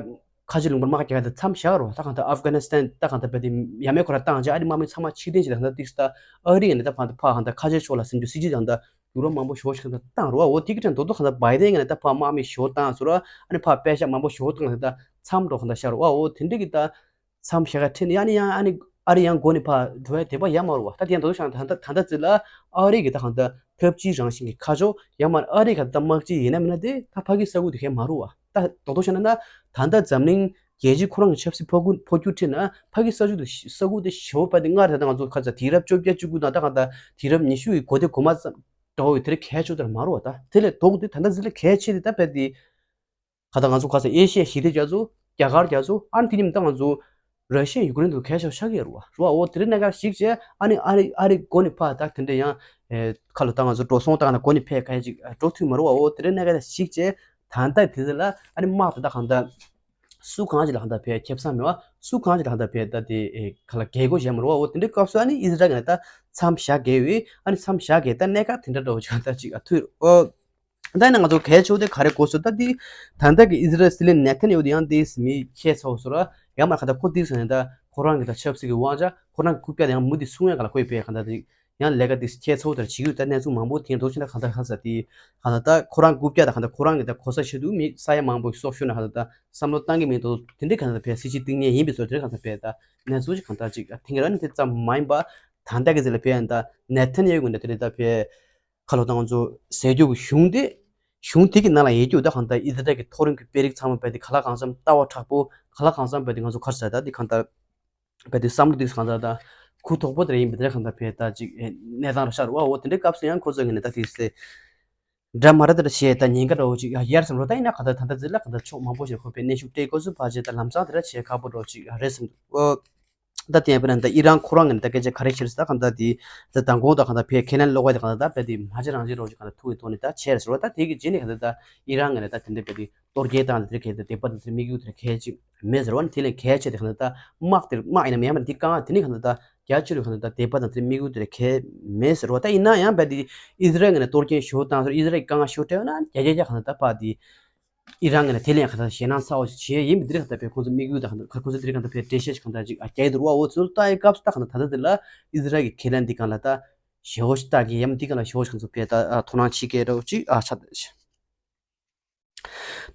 ཁ་ཆེ་ལུང་པར་དམག་རྒྱག་ཡ་དེ་མཚམས་བཞག་རོགས། ད་གང་ལྟར་ཨབ་གྷ་ནི་སི་ཐན་ད་གང་ལྟར་བལྟས་ཏེ་ཡ་མེད་ཁོ་ར་བཏང་རྗེས་ཨ་རི་དམག་མི་ཚང་མ་ཕྱིར་འཐེན་བྱས། ད་གང་ལྟར་ཏིག་ད་ཨ་རི་ངོས་ནས་ད་གང་ལྟར་ཕར་གང་ལྟར་ཁ་ཆེ་ཕྱོགས་ལ་སེམས་ཤུགས་སྲིད་ཇུས་གང་ལྟར་འགྱུར་བ་མང་པོ་ཞེ་པོ་ཞིག་གང་ལྟར་བཏང་རོགས། འོ་དེ་གི་དྲན་རྡོག་རྡོག་གང་ལྟར་བྷའི་ཌེན་ངོས་ནས་ད་ཕར་དམག་མི་ཞེ་པོ་བཏང་ཟེར་རོགས། ཨ་ནི་ཕར་པད་ཤག་མང་པོ་ཞེ་པོ་བཏང་ད་མཚམས་འགྲོ་གང་ལྟར་བཞག་རོགས། འོ་དེ་འདྲ་གི་ད་མཚམས་བཞག་ག་ཁྲིད་ནས་ཡང་ནས་ཡང་ཨ་ནི་ཨ་རི་ཡང་སྒོ་ནས་ཕར་འགྲོ་ཡ་དེ་པ་ཡ་མ་རུ་བ། ད་དེ་ཡང་ད་དུང་བྱང་ད་ད་ད་ད་ཙི་ལ་ཨ་རི་གི་ད་གང་ལྟར་འཐབ་ཇུས་རང་བཞིན་གྱི་ཁ་ཕྱོགས་ཡང་མ་ཨ་རི་ག་ད་དམག་སྤྱི་ཡིན་ན་མིན་ན་དེ་ད་ཕ་གི་ས་ཁུལ་དེ་གས་མ་རུ་བ། ད་ད་དུང་བྱང་ན་ད་ད་འཛམ་གླིང་རྒྱལ་སྤྱི་ཁོ་རང་གི་ཆབ་སྲིད་འཕོ་འགྱུར་འཕོ་འགྱུར་ཁྲིད་ན་ཕ་གི་ས་ཁུལ་དེ་ས་ཁུལ་དེ་ཞེ་པོ་པ་དེ་སྔར་ད་ད་ང་ཚོ་ཁ་ཚ་དུས་རབས་བཅོ་བརྒྱད་བཅུ་དགུ་ན་ད་གང་ལྟར་དུས་རབས་ཉི་ཤུ་ཡི་གོ་དེ་གོ་མ་ཙམ་འདྲ་བོ་ཡི་དེ་རིང་གལ་ཆེ་དེར་མ་རུ་བ། ད་དེ་ལས་ལྡོག་དེ་ད་ད་ཙི་ལ་གལ་ཆེ་དེ་ད་པ་དེ། ག་ད་ང་ཚོ་ག་ས་ཨེ་ཤི་ཡ་ཞི་བདེ་རྒྱ་མཚོ། རྒྱ་གར་རྒྱ་མཚོ། ཨ་ནི་དེ་ཉིན་ད་ང་ཚོ་ར་ཤི་ཡ་ཡུ་ཀེ་རེན་དུ་གལ་ཆེ་ཤག་ཡོད་རུ་བ། རུ་བ་འོ་དེ་རིང་གནད་འགག་ཞིག་བྱས་ཨ་ནི་ཨ་རི་ཨ་རི་སྒོ་ནས་ཕར་ད་དེ་འདྲ་ཡང་ཁ་ལོ་ད་ང་ཚོ་འགྲོ་སོང་བཏང་ན་སྒོ་ནས་ཕེ་ག་ཡ་ཅིག་འགྲོ་ཐུབ་མ་རུ་བ། འོ་དེ་རིང་གནད་འགག་ཞིག་བྱས་ད་ལྟ་དེ་ཚོ་ལ་ཨ་ནི་དམག་དེ་ད་གང་ལྟར་སུ་གང་ཅིག་ལ་གང་ལྟར་ཕེ་ཁེ་བཟང་མེད་བ། སུ་གང་ཅིག་ལ་གང་ལྟར་ཕེ་ད་དེ་ག་ལ་རྒྱལ་སྒོ་བཞེས་མ་རུ་བ། འོ་དེ་འདྲའི་སྐབས་སུ་ཨ་ནི་ཨི་ཟི་རལ་གྱི་ད་མཚམས་བཞག་གེ་བས་ཨ་ནི་མཚམས་བཞག་གེ་ད་གནད་འགག་དེ་འདྲ་འདྲ་བོ་ཅིག་གང་ལྟར་ཅིག་ཨ་ཐུག་འོ། ད་ནི་ང་ཚོ་གལ་ཆེ་བོ་དེ་ག་རེ་གོ་སོང་ད་འདི། ད་ལྟ་གི་ཨི་ཟི་རལ་སྲིད་བློན་ནེ་ཐན་ཡ་ཧུ་དེ་ཡང་འདི་མི་ཁྱད་ཚོགས་སོ་ར་ཡང་མ་ཁ་ད་ཁོ་འདི་སོང་ནས་ད་ཁོ་རང་གི་ད་ཆབ་སྲིད་ཀྱི་དབང་ཆ་ཁོ་རང་གི་རྐུབ་བཀྱག་དེ་ཡང་མུ་འདི་སྲུང་ཡ་ག་ལ་ཁོ་ཡི་པས་ག་ད་འདི་ཡང་ལས་ཀ་འདི་ཁྱད་ཚོགས་དེར་བྱེད་ཀྱི་ཡོད། ད་གནས་ཚུལ་མང་པོ་དེ་འགྲོ་ཕྱིན་ད་ག་ད་ཁ་ས་དེ་ག་ད་ད་ཁོ་རང་རྐུབ་བཀྱག་ད་ག་ད་ཁོ་རང་གི་ད་གོ་ས་ཆེད་དུ་མི་ས་ཡ་མང་པོ་སྲོག་ཤོར་ན་ག་ད་ད་བསམ་བློ་བཏང་གི་མི་འདུག་དེ་འདྲའི་ག་ད་ད་པས་སྲིད་སྤྱི་སྟེང་ཉེ་ཡིན་པའི་ཚོ་དེ་ག་ད་པས་ད་གནས་ཚུལ་ཅིག་ག་ད་ཅིག་ཐེངས་ར་ནི་དེ་ཙམ་མ་ཡིན་པ་ད་ལྟ་གི་ཟེར་ལ་པས་ད་ནེ་ཐན་ཡ་ཧུ་གི་ད་དེ་རེད་ད་པས། ཁ་ལོ་དང་ང་ཚོ་ཟས་རྒྱུ་གི་གཞུང་དེ། གཞུང་དེ་གི་ནང་ལ་ཡོད་རྒྱུ་ད་གང་ལྟར་ཨི་ཟི་རལ་གི་མཐོ་རིམ་གི་དཔོན་རིགས་ཚང་མ་བས་དེ་ག་ལ་གང་འཚམ་ལྟ་བ་དྲག་པོ་ག་ལ་གང་འཚམ་བས་དེ་ང་ཚོ་ག་རེ་ཟེར་ད་དེ་གང་ལྟར་བས་དེ་བསམ་བློ་དེ་གང་ལྟར་ད་གུ་དོག་པོ་དེ་རེད་ཡིན་པས་དེ་གང་ལྟར་བས་ད་ཅིག་གནས་སྟངས་ར་ཤར་བ་འོ་དེ་འདྲའི་སྐབས་སུ་ཡང་ཁོ་ཚོ་ངས་ནས་ད་དེ་སེ་འདྲ་མ་ར་དེ་ར་བྱས་ད་ཉེན་ཁ་འདྲ་བོ་ཅིག་ཡར་སེམས་རོ་ད་ཡིན་ན་གང་ལྟར་ད་ལྟ་ཟིག་ལ་གང་ལྟར་ཕྱོགས་མང་པོ་ཞིག་ཁོ་པའི་གནས་ཤུགས་སྤྲད་དགོས་སུ་ཕར་བྱས་ད་ལམ་སང་དེ་ར་བྱས་ཁག་པོ་འདྲ་བོ་ཅིག་རེད་སེམས་འདུག་ད་དེ་ཡང་དཔེར་ན་ད་ཨི་རན་ཁོ་རང་གི་ནི་ད་སྐད་ཆ་ག་རེ་བཤད་ཟེར་ད་གང་ལྟར་དེ་ད་མདང་དགོང་ད་གང་ལྟར་བས་ཁས་ལེན་ཀློག་པ་དེ་གང་ལྟར་ད་བས་དེ་མ་བྱེད་རང་བྱེད་རོགས་ཀྱི་གང་ལྟར་ཐུག་གི་ཐོག་ནས་ད་བྱས་རེད་ཟེར་བ། ད་དེ་གི་རྗེས་ནས་གང་ལྟར་ད་ཨི་རན་གི་ནི་ད་དེ་འདྲ་བས་དེ་གཏོར་སྐྱོན་བཏང་ནས་དེ་གལ་ཏེ་དེ་པ་དེ་དེ་དམིགས་ཡུལ་དེ་གལ་ཆེ་མེད་ཟེར་བ་ནི་དེ་ལས་གལ་ཆེ་དེ་གང་ལྟར་ད་དམག་དེ་དམག་ཡིན་ན་མེད་ཡ་མ་འདི་གང་དེ་ནི་གང་ལྟར་ད་རྒྱ་ཆེ་རུ་གང་ལྟར་ད་དེ་པ་དང་དེ་དམིགས་ཡུལ་དེ་གལ་མེད་ཟེར་བ། ད་ཡིན་ན་ཡང་བས་དེ་ཨི་ཟི་རལ་གི་ནི་གཏོར་སྐྱོན་ཞུ་བཏང་ཟེར་ཨི་ཟི་རལ་གི་དཀའ་ངལ་ཞུ་སྤྲད་ན་རྒྱ་རྒྱ་རྒྱ་གང་ལྟར་ད་པ་དེ། ཨི་རན་གྱི་ནི་དེ་ལས་ཁ་ཐག་ཞེད་སྣང་ཚ་བོ་ཞིག་བྱས་ཡིན་པའི་དེ་རིང་ཁ་ཐག་ཕེ་ཁོང་ཚོ་དམིགས་ཡུལ་དང་ཁ་ཐག་ཁོང་ཚོ་དེ་རིང་ཁ་ཐག་ཕེ་འགྲེལ་བཤད་ཞིག་གང་ལྟར་ཅིག་ཨ་རྒྱག་གི་འདུག་ར་བ། འོ་ཚོ་ལྟ་ཡི་སྐབས་སུ་ད་གང་ལྟར་ད་ལྟ་དེ་ལ་ཨི་ཟི་རལ་གྱི་ཁས་ལེན་འདི་གང་ལ་ད་ཞེ་བོ་ཞིག་ལྟ་གི་ཡ་མ་འདི་གང་ལ་ཞེ་བོ་ཞིག་ཁོང་ཚོ་ཕེ་ད་ཨ་དོ་སྣང་བྱེད་ཀྱི་རེད་བ་ཅིག་ཨ་ཆ་དེ་ཞིག་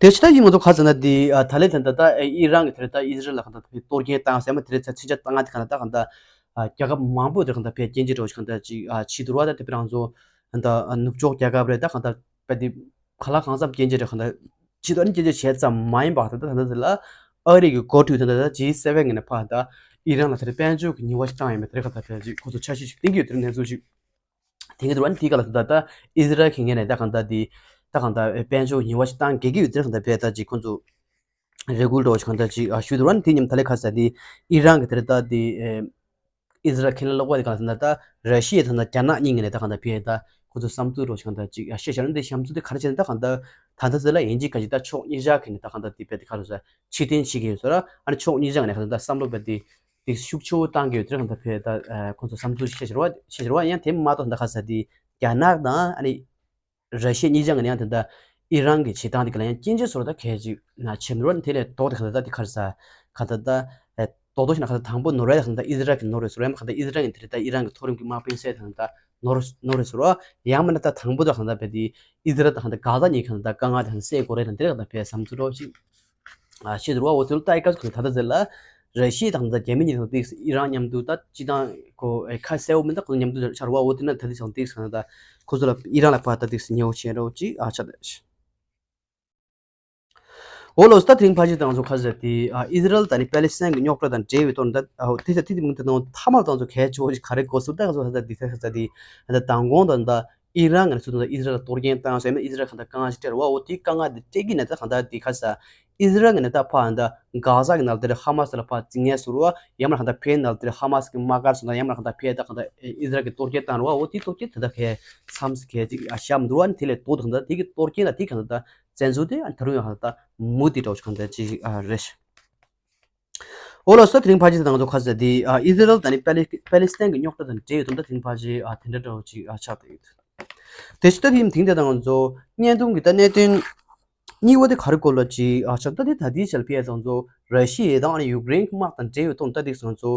དེ་ཕྱི་ད་ཡིན་ང་ཚོ་ཁ་ཚ་ན་དེ་ཨ་ད་ལས་ད་ལྟ་ད་ཨི་རན་གྱི་དེ་ལ་ད་ཨི་ཟི་རལ་ལ་གང་ལྟར་ཕེ་གཏོར་སྐྱོན་བཏང་ཟེར་མ་དེ་རེད་ཚ་ཚིག་ཆ་བཏང་ང་དེ་གང་ལ་ད་གང་ལྟར་ཨ་རྒྱལ་ཁབ་མང་པོ་དེ་གང་ལྟར་ཕེ་སྐྱོན་བརྗོད་འདྲ་བོ་ཞིག་གང་ལྟར་ཅིག་ཨ་བྱེད་འདུག་ར་བ། ད་དེ་ཕེ་རང་ཚོ་ད་ནུབ་ཕྱོགས་རྒྱལ་ཁབ་རེད་ད་གང་ལྟར། བ་དེ་ག་ལ་གང་འཚམ་སྐྱོན་བརྗོད་རེ་གང་ལྟར་ཕྱི་དོན་སྐྱོན་བརྗོད་བྱས་ཙམ་མ་ཡིན་པ་ད་ལྟ་ད་ལྟ་དེ་ལ་ཨ་རི་གི་འགོ་ཁྲིད་ད་ལྟ་ད་ཇི་སེ་ཝེན་ངོས་ནས་ཕར་ད་ཨི་རན་ལ་དེ་རིང་དཔལ་འབྱོར་གྱི་ཉེས་པ་ཞིག་བཏང་ཡོད་མེད་དེ་རེ་གང་ལྟར་ཕལ་ཆེར་ཁོ་ཚོ་འཆར་གཞི་ཞིག་བཏིང་གི་ཡོད་དེ་རིང་གནས་ཚུལ་ཞིག་བཏིང་གི་འདུག་ཨ་ནི་དེའི་སྐབས་ལ་ད་ལྟ་ཨི་ཟི་རལ་གྱི་ངོས་ནས་ད་གང་ལྟར་དེ་ད་གང་ལྟར་དཔལ་འབྱོར་ཉེས་པ་ཞིག་བཏང་གི་ཡོད་དེ་རེ་གང་ལྟར་ཕལ་ད་ཅིག་ཁོ་ཚོ་རེ་སྐུལ་འདྲ་བོ་ཞིག་གང་ལྟར་ཅིག་ཞུས་འདུག་ཨ་ནི་དེ་མཉམ་ད་ལས་ཁ་ས་དེ་ཨི་རན་གྱི་དེ་རེ་ད་དེ། ཨི་ཟི་རལ་ཁས་ལེན་ལོག་པ་དེ་ག་ལ་ཟེར་ན་ད་ར་ཤི་ཡ་དང་ད་རྒྱ་ནག་གཉིས་ཀྱི་ནས་ད་གང་ལྟར་ཕེ་ད་ཁོ་ཚོ་བསམ་ཚུལ་རོགས་ཞིག་གང་ལྟར་ཅིག་ཡ་བཤད་བྱ་ན་འདི་བསམ་ཚུལ་དེ་ག་རེ་བྱས་ནས་ད་གང་ལྟར་ད་ལྟ་ཚེ་ལ་ཡིན་གཅིག་ག་ཅིག་ད་ཕྱོགས་གཉིས་ཆ་གི་ནས་ད་གང་ལྟར་དེ་ཕེ་དེ་ག་རེ་ཟེར་ཕྱིར་འཐེན་བྱེད་ཀྱི་ཡོད་ཟེར་ར། ཨ་ནི་ཕྱོགས་གཉིས་ཆ་གི་ནས་གང་ལྟར་ད་བསམ་བློ་ཕེ་དེ་དེ་ཤུགས་ཆེ་བོ་བཏང་གི་ཡོད་དེ་གང་ལྟར་ཕེ་ད་ཁོ་ཚོ་བསམ་ཚུལ་བཤད་བྱ་ར་བ་བཤད་བྱ་ར་བ། ཡང་དེ་མ་གཏོགས་ད་ག་ཟེར་དེ་རྒྱ་ནག་དང་ཨ་ནི། ར་ཤི་ཡ་གཉིས་ཆ་ངོས་ནས་ཡང་དེ་འདྲ་ཨི་རན་གྱི་བྱེད་སྟངས་དེ་ག་ལ་ཡང་སྐྱོན་བརྗོད་བཟོ་འདྲ་ད་གལ་ཆེ་ན་ཆེ་མི་འགྲོ། དེ་ལས་ལྡོག་སྟེ་ག་ད་ལྟ་དེ་ག་རེ་ཟ་ག་ད་ལྟ་ཨེ་རྡོག་རྡོག་བྱས་ན་ག་ད་དང་པོ་ནོར་ཝེ་དང་ད་ཨི་ཟི་རལ་གྱི་ནོར་རེད་ཟེར་བ། ཡང་མ་ག་ད་ཨི་ཟི་རལ་གྱི་དེ་རེད་ད་ཨི་རན་གྱི་མཐོ་རིམ་གྱི་དམག་དཔོན་བསད་དང་ད་ནོར་ནོར་རེད་ཟེར་བ། ཡང་མིན་ན་ད་དང་པོ་ད་ག་ད་ལྟ་བས་དེ་ཨི་ཟི་རལ་དང་ག་ད་ལྟ་གྷ་ཟ་གཉིས་ག་ད་ལྟ་དཀའ་ངལ་དེ་ག་ད་སེལ་དགོས་རེད་དང་དེ་རེད་ག་ད་ལྟ་བས་བསམ་ཚུལ་འདྲ་བོ་ཅིག་ཨ་ཤེས་འདུག་བ། འོ་དེ་ལ་ལྟ་ཡི་སྐབས་སུ་ད་ལྟ་ཟེར་ལ་ར་ཤི་ཡ་དང་ད་རྒྱ་མི་གཉིས་དང་ཏིག་ཨི་རན་མཉམ་དུ་ད་སྤྱི་བཏང་ཁོ་ཨེ་ཁ་གསལ་བོ་མིན་ད་ཁོ་མཉམ་དུ་ཆགས་ར་བ། འོ་དེ་ན་ད་ཏིག་སང་ཏིག་སང་ད་ཁོ་ཚོ་ལ་ཨི་རན་ལ་ཕར་ད་ཏིག་ཉེ་བོ་བྱས་ར་བ་ཅིག་ཨ་ཆགས་ད། འོ་ལོ་ད་དེ་རིང་ཕལ་ཆེར་ད་ང་ཚོ་ཁ་ཟེར་དེ་ཨ་ཨི་ཟི་རལ་ད་ནི་པེ་ལི་སི་ཐན་གྱི་རྙོག་དྲ་དང་འབྲེལ་བའི་ཐོག་ནས་ད་ཨ་དེ་ཚ་དེ་དེ་མིན་ད་ནང་མཐའ་མ་ད་ང་ཚོ་གལ་ཆེ་བོ་ཞིག་ག་རེ་གོ་སོང་ད་ང་ཚོ་ཁ་ཟེར་དེ་ཁ་ཟེར་དེ་ད་མདང་དགོང་ད་ད། ཨི་རན་ངོས་ནས་ཚུར་ད་ཨི་ཟི་རལ་ལ་གཏོར་སྐྱོན་བཏང་སོང་། ཡང་ན་ཨི་ཟི་རལ་གང་ལྟར་དཀའ་ངལ་ཞིག་སྤྲད་རེད་བ། འོ་དེའི་དཀའ་ངལ་དེ་སྤྲད་ཀྱི་ནས་ད་གང་ལྟར་དེ་ཁ་ས་ཨི་ཟི་རལ་ངོས་ནས་ད་ཕར་ད་གྷ་ཟ་གི་ནང་དེར་ཧ་མ་སི་ལ་ཕར་རྩིས་ངན་བཟོ་རུ་བ། ཡང་མིན་ན་གང་ལྟར་ཕེ་ནང་དེར་ཧ་མ་སི་གི་དམག་སྒར་སོང་ད་ཡང་མིན་ན་གང་ལྟར་ཕེ་ད་གང་ལྟར་ཨི་ཟི་རལ་གྱི་གཏོར་སྐྱོན་བཏང་རེད་བ། འོ་དེའི་གཏོར་སྐྱོན་དེ་ད་གས་མཚམས་སུ་གས་ཅིག་བཞག་མི་འདུག་བ། དེ་ལས་ལྡོག་ད་གང་ལྟར་དེ་གི་གཏོར་སྐྱོན་ལ་དེ་གང་ལྟར་བཙན་འཛུལ་དེ་ད་རུང་ཡང་གང་ལྟར་མུ་མཐུད་འདྲ་བོ་ཞིག་གང་ལྟར་ཅིག་རེད། འོ་ལགས་སོ། དེ་རིང་ཕལ་ཆེར་ད་ང་ཚོ་ཁ་ཟེར་དེ་ཨ་ཨི་ཟི་རལ་ད་ནི་པེ་ལི་པེ་ལི་སི་ཐན་གྱི་རྙོག་དྲ་དང་འབྲེལ་ཡོད་དམ། ད་དེ་རིང་ཕལ་ཆེར་ཨ་དེ་འདྲ་འདྲ་བོ་ཅིག་ཨ་ཆགས་བསྡད་ཡོད། དེ་ཕྱི་ད་དེ་དེང་དེ་ད་ང་ཚོ་བརྙན་ཐུང་གི་ད་གནད་དོན་གཉིས་པ་དེ་ག་རེ་སྐོར་ལ་ཅིག་ཨ་ཆགས། ད་དེ་ད་དེའི་ཆར་ཕེ་ད་ང་ཚོ་ར་ཤི་ཡ་དང་ཨ་ནི་ཡུཀ་རེན་གྱི་དམག་དང་འབྲེལ་ཡོད་དམ། ད་དེ་ང་ཚོ་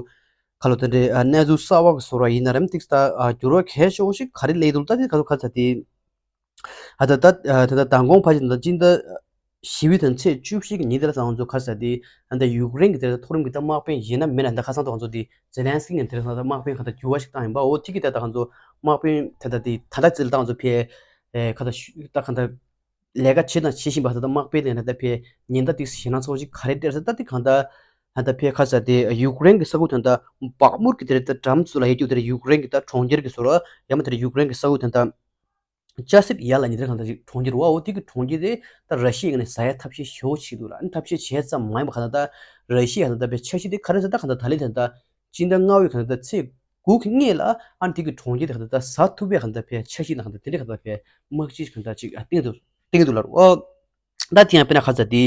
ཁ་ལོ་ད་འདྲེ་ཨ་གནས་ཚུལ་གསར་བ་གི་བཟོ་འདྲ་ཡིན་ན་རམ་ཏིག་ད་ཨ་འགྱུར་བ་གལ་ཆེ་བོ་ཞིག་ག་རེ་སླེབས་འདུག་ད་དེ་ག་ཚོད་ཁ་ཚ་དེ། ཨ་ད་ད་ཨ་ད་ད་མདང་དགོང་ཕལ་ཆེར་ད་སྤྱི་ཟླ་བཞི་པའི་ད་ཚེས་བཅུ་བཞི་གི་ཉིན་དེ་ལ་ད་ང་ཚོ་ཁ་ས་དེ་ཨ་ད་ཡུཀ་རེན་གྱི་དེ་ད་མཐོ་རིམ་གྱི་ད་དམག་དཔོན་ཡིན་ན་མིན་ན་ད་ཁ་སང་ད་ང་ཚོ་དེ་ཛེ་ལན་སི་ཀི་གི་དེ་ད་དམག་དཔོན་ཁ་ད་འགྱུར་བ་ཞིག་བཏང་ཡིན་པ། འོ་དེ་གི་ད་ད་ང་ཚོ་དམག་དཔོན་ད་ད་དེ་ད་ད་ཙི་ལ་ད་ང་ཚོ་ཕེ་ཨེ་ཁ་ད་ཤུ་ད་ཁ་ད་ལས་ཀ་བྱེད་དང་བྱེད་བཞིན་པ་ད་ད་དམག་དཔོན་དེ་ད་ད་ཕེ་ཉེན་བརྡ་དེ་ཞེད་སྣང་ཚ་བོ་ཞིག་ག་རེ་སྤྲད་ས། ད་དེ་གང་ད་ད་ད་ཕེ་ཁ་ས་དེ་ཡུཀ་རེན་གྱི་ས་ཁུལ་དེ་ད་བག་མུར་གྱི་དེ་ད་འགྲམ་ཚུ་ལ་ཡོད་རྒྱུ་དེ་ཡུཀ་རེན་གྱི་ད་གྲོང་ཁྱེར་གྱི་བཟོ་འདྲ་ཡང་མ་དེ་ཡུཀ་རེན་གྱི་ས་ཁུལ་དེ་ད། ཅ་སིབ་ཡ་ལ་ཉི་ཟེར་གང་ལྟར་ཅིག་གྲོང་ཁྱེར་བ། འོ་དེ་གི་གྲོང་ཁྱེར་དེ་ད་ར་ཤི་ཡ་ནས་ཟ་ཡ་ཐབས་ཤེས་ཞེ་པོ་བྱེད་འདུག་ལ། ཨ་ནི་ཐབས་ཤེས་བྱས་ཙམ་མ་ཡིན་པ་གང་ལྟར་ད་ར་ཤི་ཡ་གང་ལྟར་དཔེ་འཆར་གཞི་དེ་ག་རེ་ཟེར་ད་གང་ལྟར་ད་ལི་དེ་ད་སྤྱི་ཟླ་ལྔ་པའི་གང་ལྟར་ད་ཚེས་དགུ་གི་སྔོན་ལ་ཨ་ནི་དེ་གི་གྲོང་ཁྱེར་དེ་གང་ལྟར་ད་ཟ་ཐུབ་པའི་གང་ལྟར་དཔེ་འཆར་གཞི་ན་གང་ལྟར་དེ་འདྲའི་གང་ལྟར་དཔེ་དམག་སྤྱི་གང་ལྟར་ཅིག་ཨ་བཏིང་འདུག་བཏིང་འདུག་ལ། འོ། ད་དེ་ཡང་དཔེར་ན་ཁ་ཚ་དེ།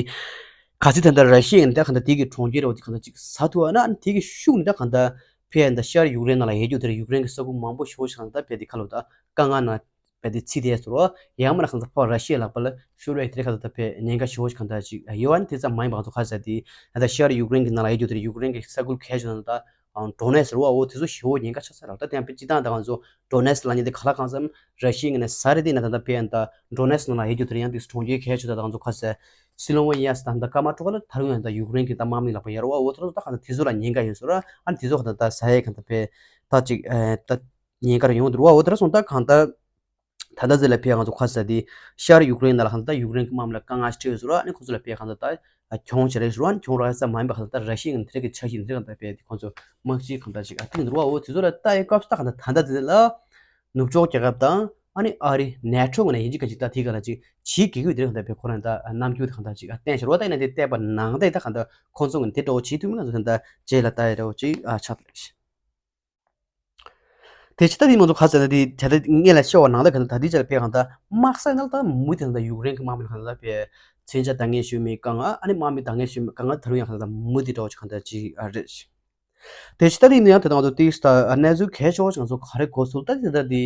ག་ཚོད་ད་ལྟ་ར་ཤི་ཡ་ནས་ད་གང་ལྟར་དེ་གི་གྲོང་ཁྱེར་རེ་བ་དེ་གང་ལྟར་ཅིག་ཟ་ཐུབ་ཨ་ན་ཨ་ནི་དེ་གི་ཤུགས་ནས་ད་གང་ལྟར་ཕེ་ཡ་ད་ཤར་ཡུཀ་རེན་ནང་ལ་ཡོད་རྒྱུ་དེར་ཡུཀ་རེན་གྱི་ས་ཁུལ་མང་པོ་ཞེ་པོ་ཞིག་གང་ལྟར་ཕེ་དེ་ཁ་ལོ་ད་དཀའ་ངལ་ནང་། བས་དེ་ཚིག་དེ་ཟེར་བ། ཡང་མིན་ན་གང་ལྟར་ཕར་ར་ཤི་ཡའི་ལག་པ་ལ་ཤོར་བའི་དེ་རིང་གང་ལྟར་ཕར་ཉེན་ཁ་ཞེ་པོ་ཞིག་གང་ལྟར་ཅིག་ཡོད་པ་ནི་དེ་ཙམ་མ་ཡིན་པ་གང་ལྟར་ཁ་ཟེར་དེ་ད་ལྟ་ཤར་ཡུཀ་རེན་གྱི་ནང་ལ་ཡོད་རྒྱུ་དེ་ཡུཀ་རེན་གྱི་ས་ཁུལ་གལ་ཆེ་ན་ད་ཌོ་ནེ་ཟེར་བ། འོ་དེ་ཚོ་ཞེ་པོ་ཉེན་ཁ་ཆགས་ས་རེད། ད་དེ་ཡང་དཔེ་སྤྱི་བཏང་ད་གང་ཚོ་ཌོ་ནེ་ལབ་མཁན་དེ་ག་ལ་གང་འཚམ་ར་ཤི་ཡའི་ངོས་ནས་ཟ་རེད། དེ་ན་ད་ལྟ་ཕར་ཡང་ད་ཌོ་ནེ་ནང་ལ་ཡོད་རྒྱུ་དེ་ཡང་དེ་གྲོང་ཁྱེར་གལ་ཆེ་ད་གང་ཚོ་ཁ་ཟེར་སི་ལོ་ཝེ་ནི་ཡ་ཟེར་ད་ད་ཀ་མ་ཊོ་ཀ་ལ་ད་རུང་ཡང་ད་ཡུཀ་རེན་གྱི་ད་དམག་མི་ལག་པ་ཡོད་རེད་བ། འོ་དེ་ཚོ་ད་གང་ལྟར་དེ་ཚོ་ལ་ཉེན་ཁ་ཡོད་ཟེར་བ། ཨ་ནི་དེ་ཚོ་གང་ལྟར་ད་ཟ་ཡས་གང་ལྟར་ཕར་ད་ཅིག་ཨེ་ད་ཉེན་ཁ་རེ་ཡོང་འདུག་བ། འོ་དེ་འདྲ་སོང་ད་གང་ལྟར། ད་ལྟ་ཟེར་ལ་ཕར་ང་ཚོ་ཁ་ཟེར་དེ་ཤར་ཡུཀ་རེན་ནང་ལ་གང་ལྟར་ཡུཀ་རེན་གྱི་དམག་མི་ལ་དཀའ་ངལ་ཞིག་འཕྲད་ཡོད་ཟེར་བ། ཨ་ནི་ཁོ་ཚོ་ལ་ཕར་གང་ལྟར་ད་གྱོང་ཞིག་རེད་ཟེར་བ། ཨ་ནི་གྱོང་རག་ས་མ་ཡིན་པ་གང་ལྟར་ད་ར་ཤི་ཡ་གི་དེ་རིང་གི་འཆར་གཞི་དེ་གང་ལྟར་ཕར་དེ་ཁོ་ཚོ་དམག་སྤྱི་གང་ལྟར་ཅིག་ཨ་བཏིང་འདུག་བ། འོ་དེ་ཚོ་ལ་ལྟ་ཡི་སྐབས་སུ་ད་གང་ལྟར་ད་ལྟ་ཟེར་ལ་ནུབ་ཕྱོགས་རྒྱལ་ཁབ་དང་ཨ་ནི་ཨ་རི་ནེ་ཊོ་ངོས་ནས་ཡིན་གཅིག་མིན་གཅིག་ད་དེ་ག་ལ་ཅིག་བྱེད་དགོས་ཀྱི་དེ་རིང་གང་ལྟར་ཕར་ཁོ་རང་ད་རྣམ་འགྱུར་དེ་གང་ལྟར་ཅིག་ཨ་བསྟན་ཤར་བ། ད་ཡིན་ན་དེ་བལྟས་པ་ནང་ད་ད་གང་ལྟར་ཁོ་ཚོ་ངོས་ནས་དེ་འདྲ་བོ་བྱེད་ཐུབ་མིན་ང་ཚོ་གང་ལྟར་རྗེས་ལ་ལྟ་ཡི་འདྲ་བོ་ཅིག་ཨ་ཆགས་འདུག་དེ་ཕྱི་ད་དེ་ང་ཚོ་ཁ་ཟེར་ན་དེ་ད་ལྟ་སྔོན་ལ་བཤད་པ་ནང་ལ་གང་ལྟར་ད་ལྟའི་ཆར་ཕར་གང་ལྟར་དམག་ས་ནང་ལ་ད་མུ་མཐུད་ད་ཡུཀ་རེན་གྱི་དམག་མི་གང་ལྟར་ཕར་མཚོན་ཆ་འདང་ངེས་ཞུ་མི་དཀའ་ངལ། ཨ་ནི་དམག་མི་འདང་ངེས་ཞུ་མི་དཀའ་ངལ་ད་རུང་ཡང་གང་ལྟར་མུ་མཐུད་འདྲ་བོ་ཅིག་གང་ལྟར་ཅིག་ཨ་རེད། དེ་ཕྱི་ད་དེ་ཡིན་ན་ཡང་དེ་ད་ང་ཚོ་དེ་ད་གནས་ཚུལ་གལ་ཆེ་བོ་ཞིག་ང་ཚོ་ག་རེ་གོ་སོང་ད་དེ་ད་དེ་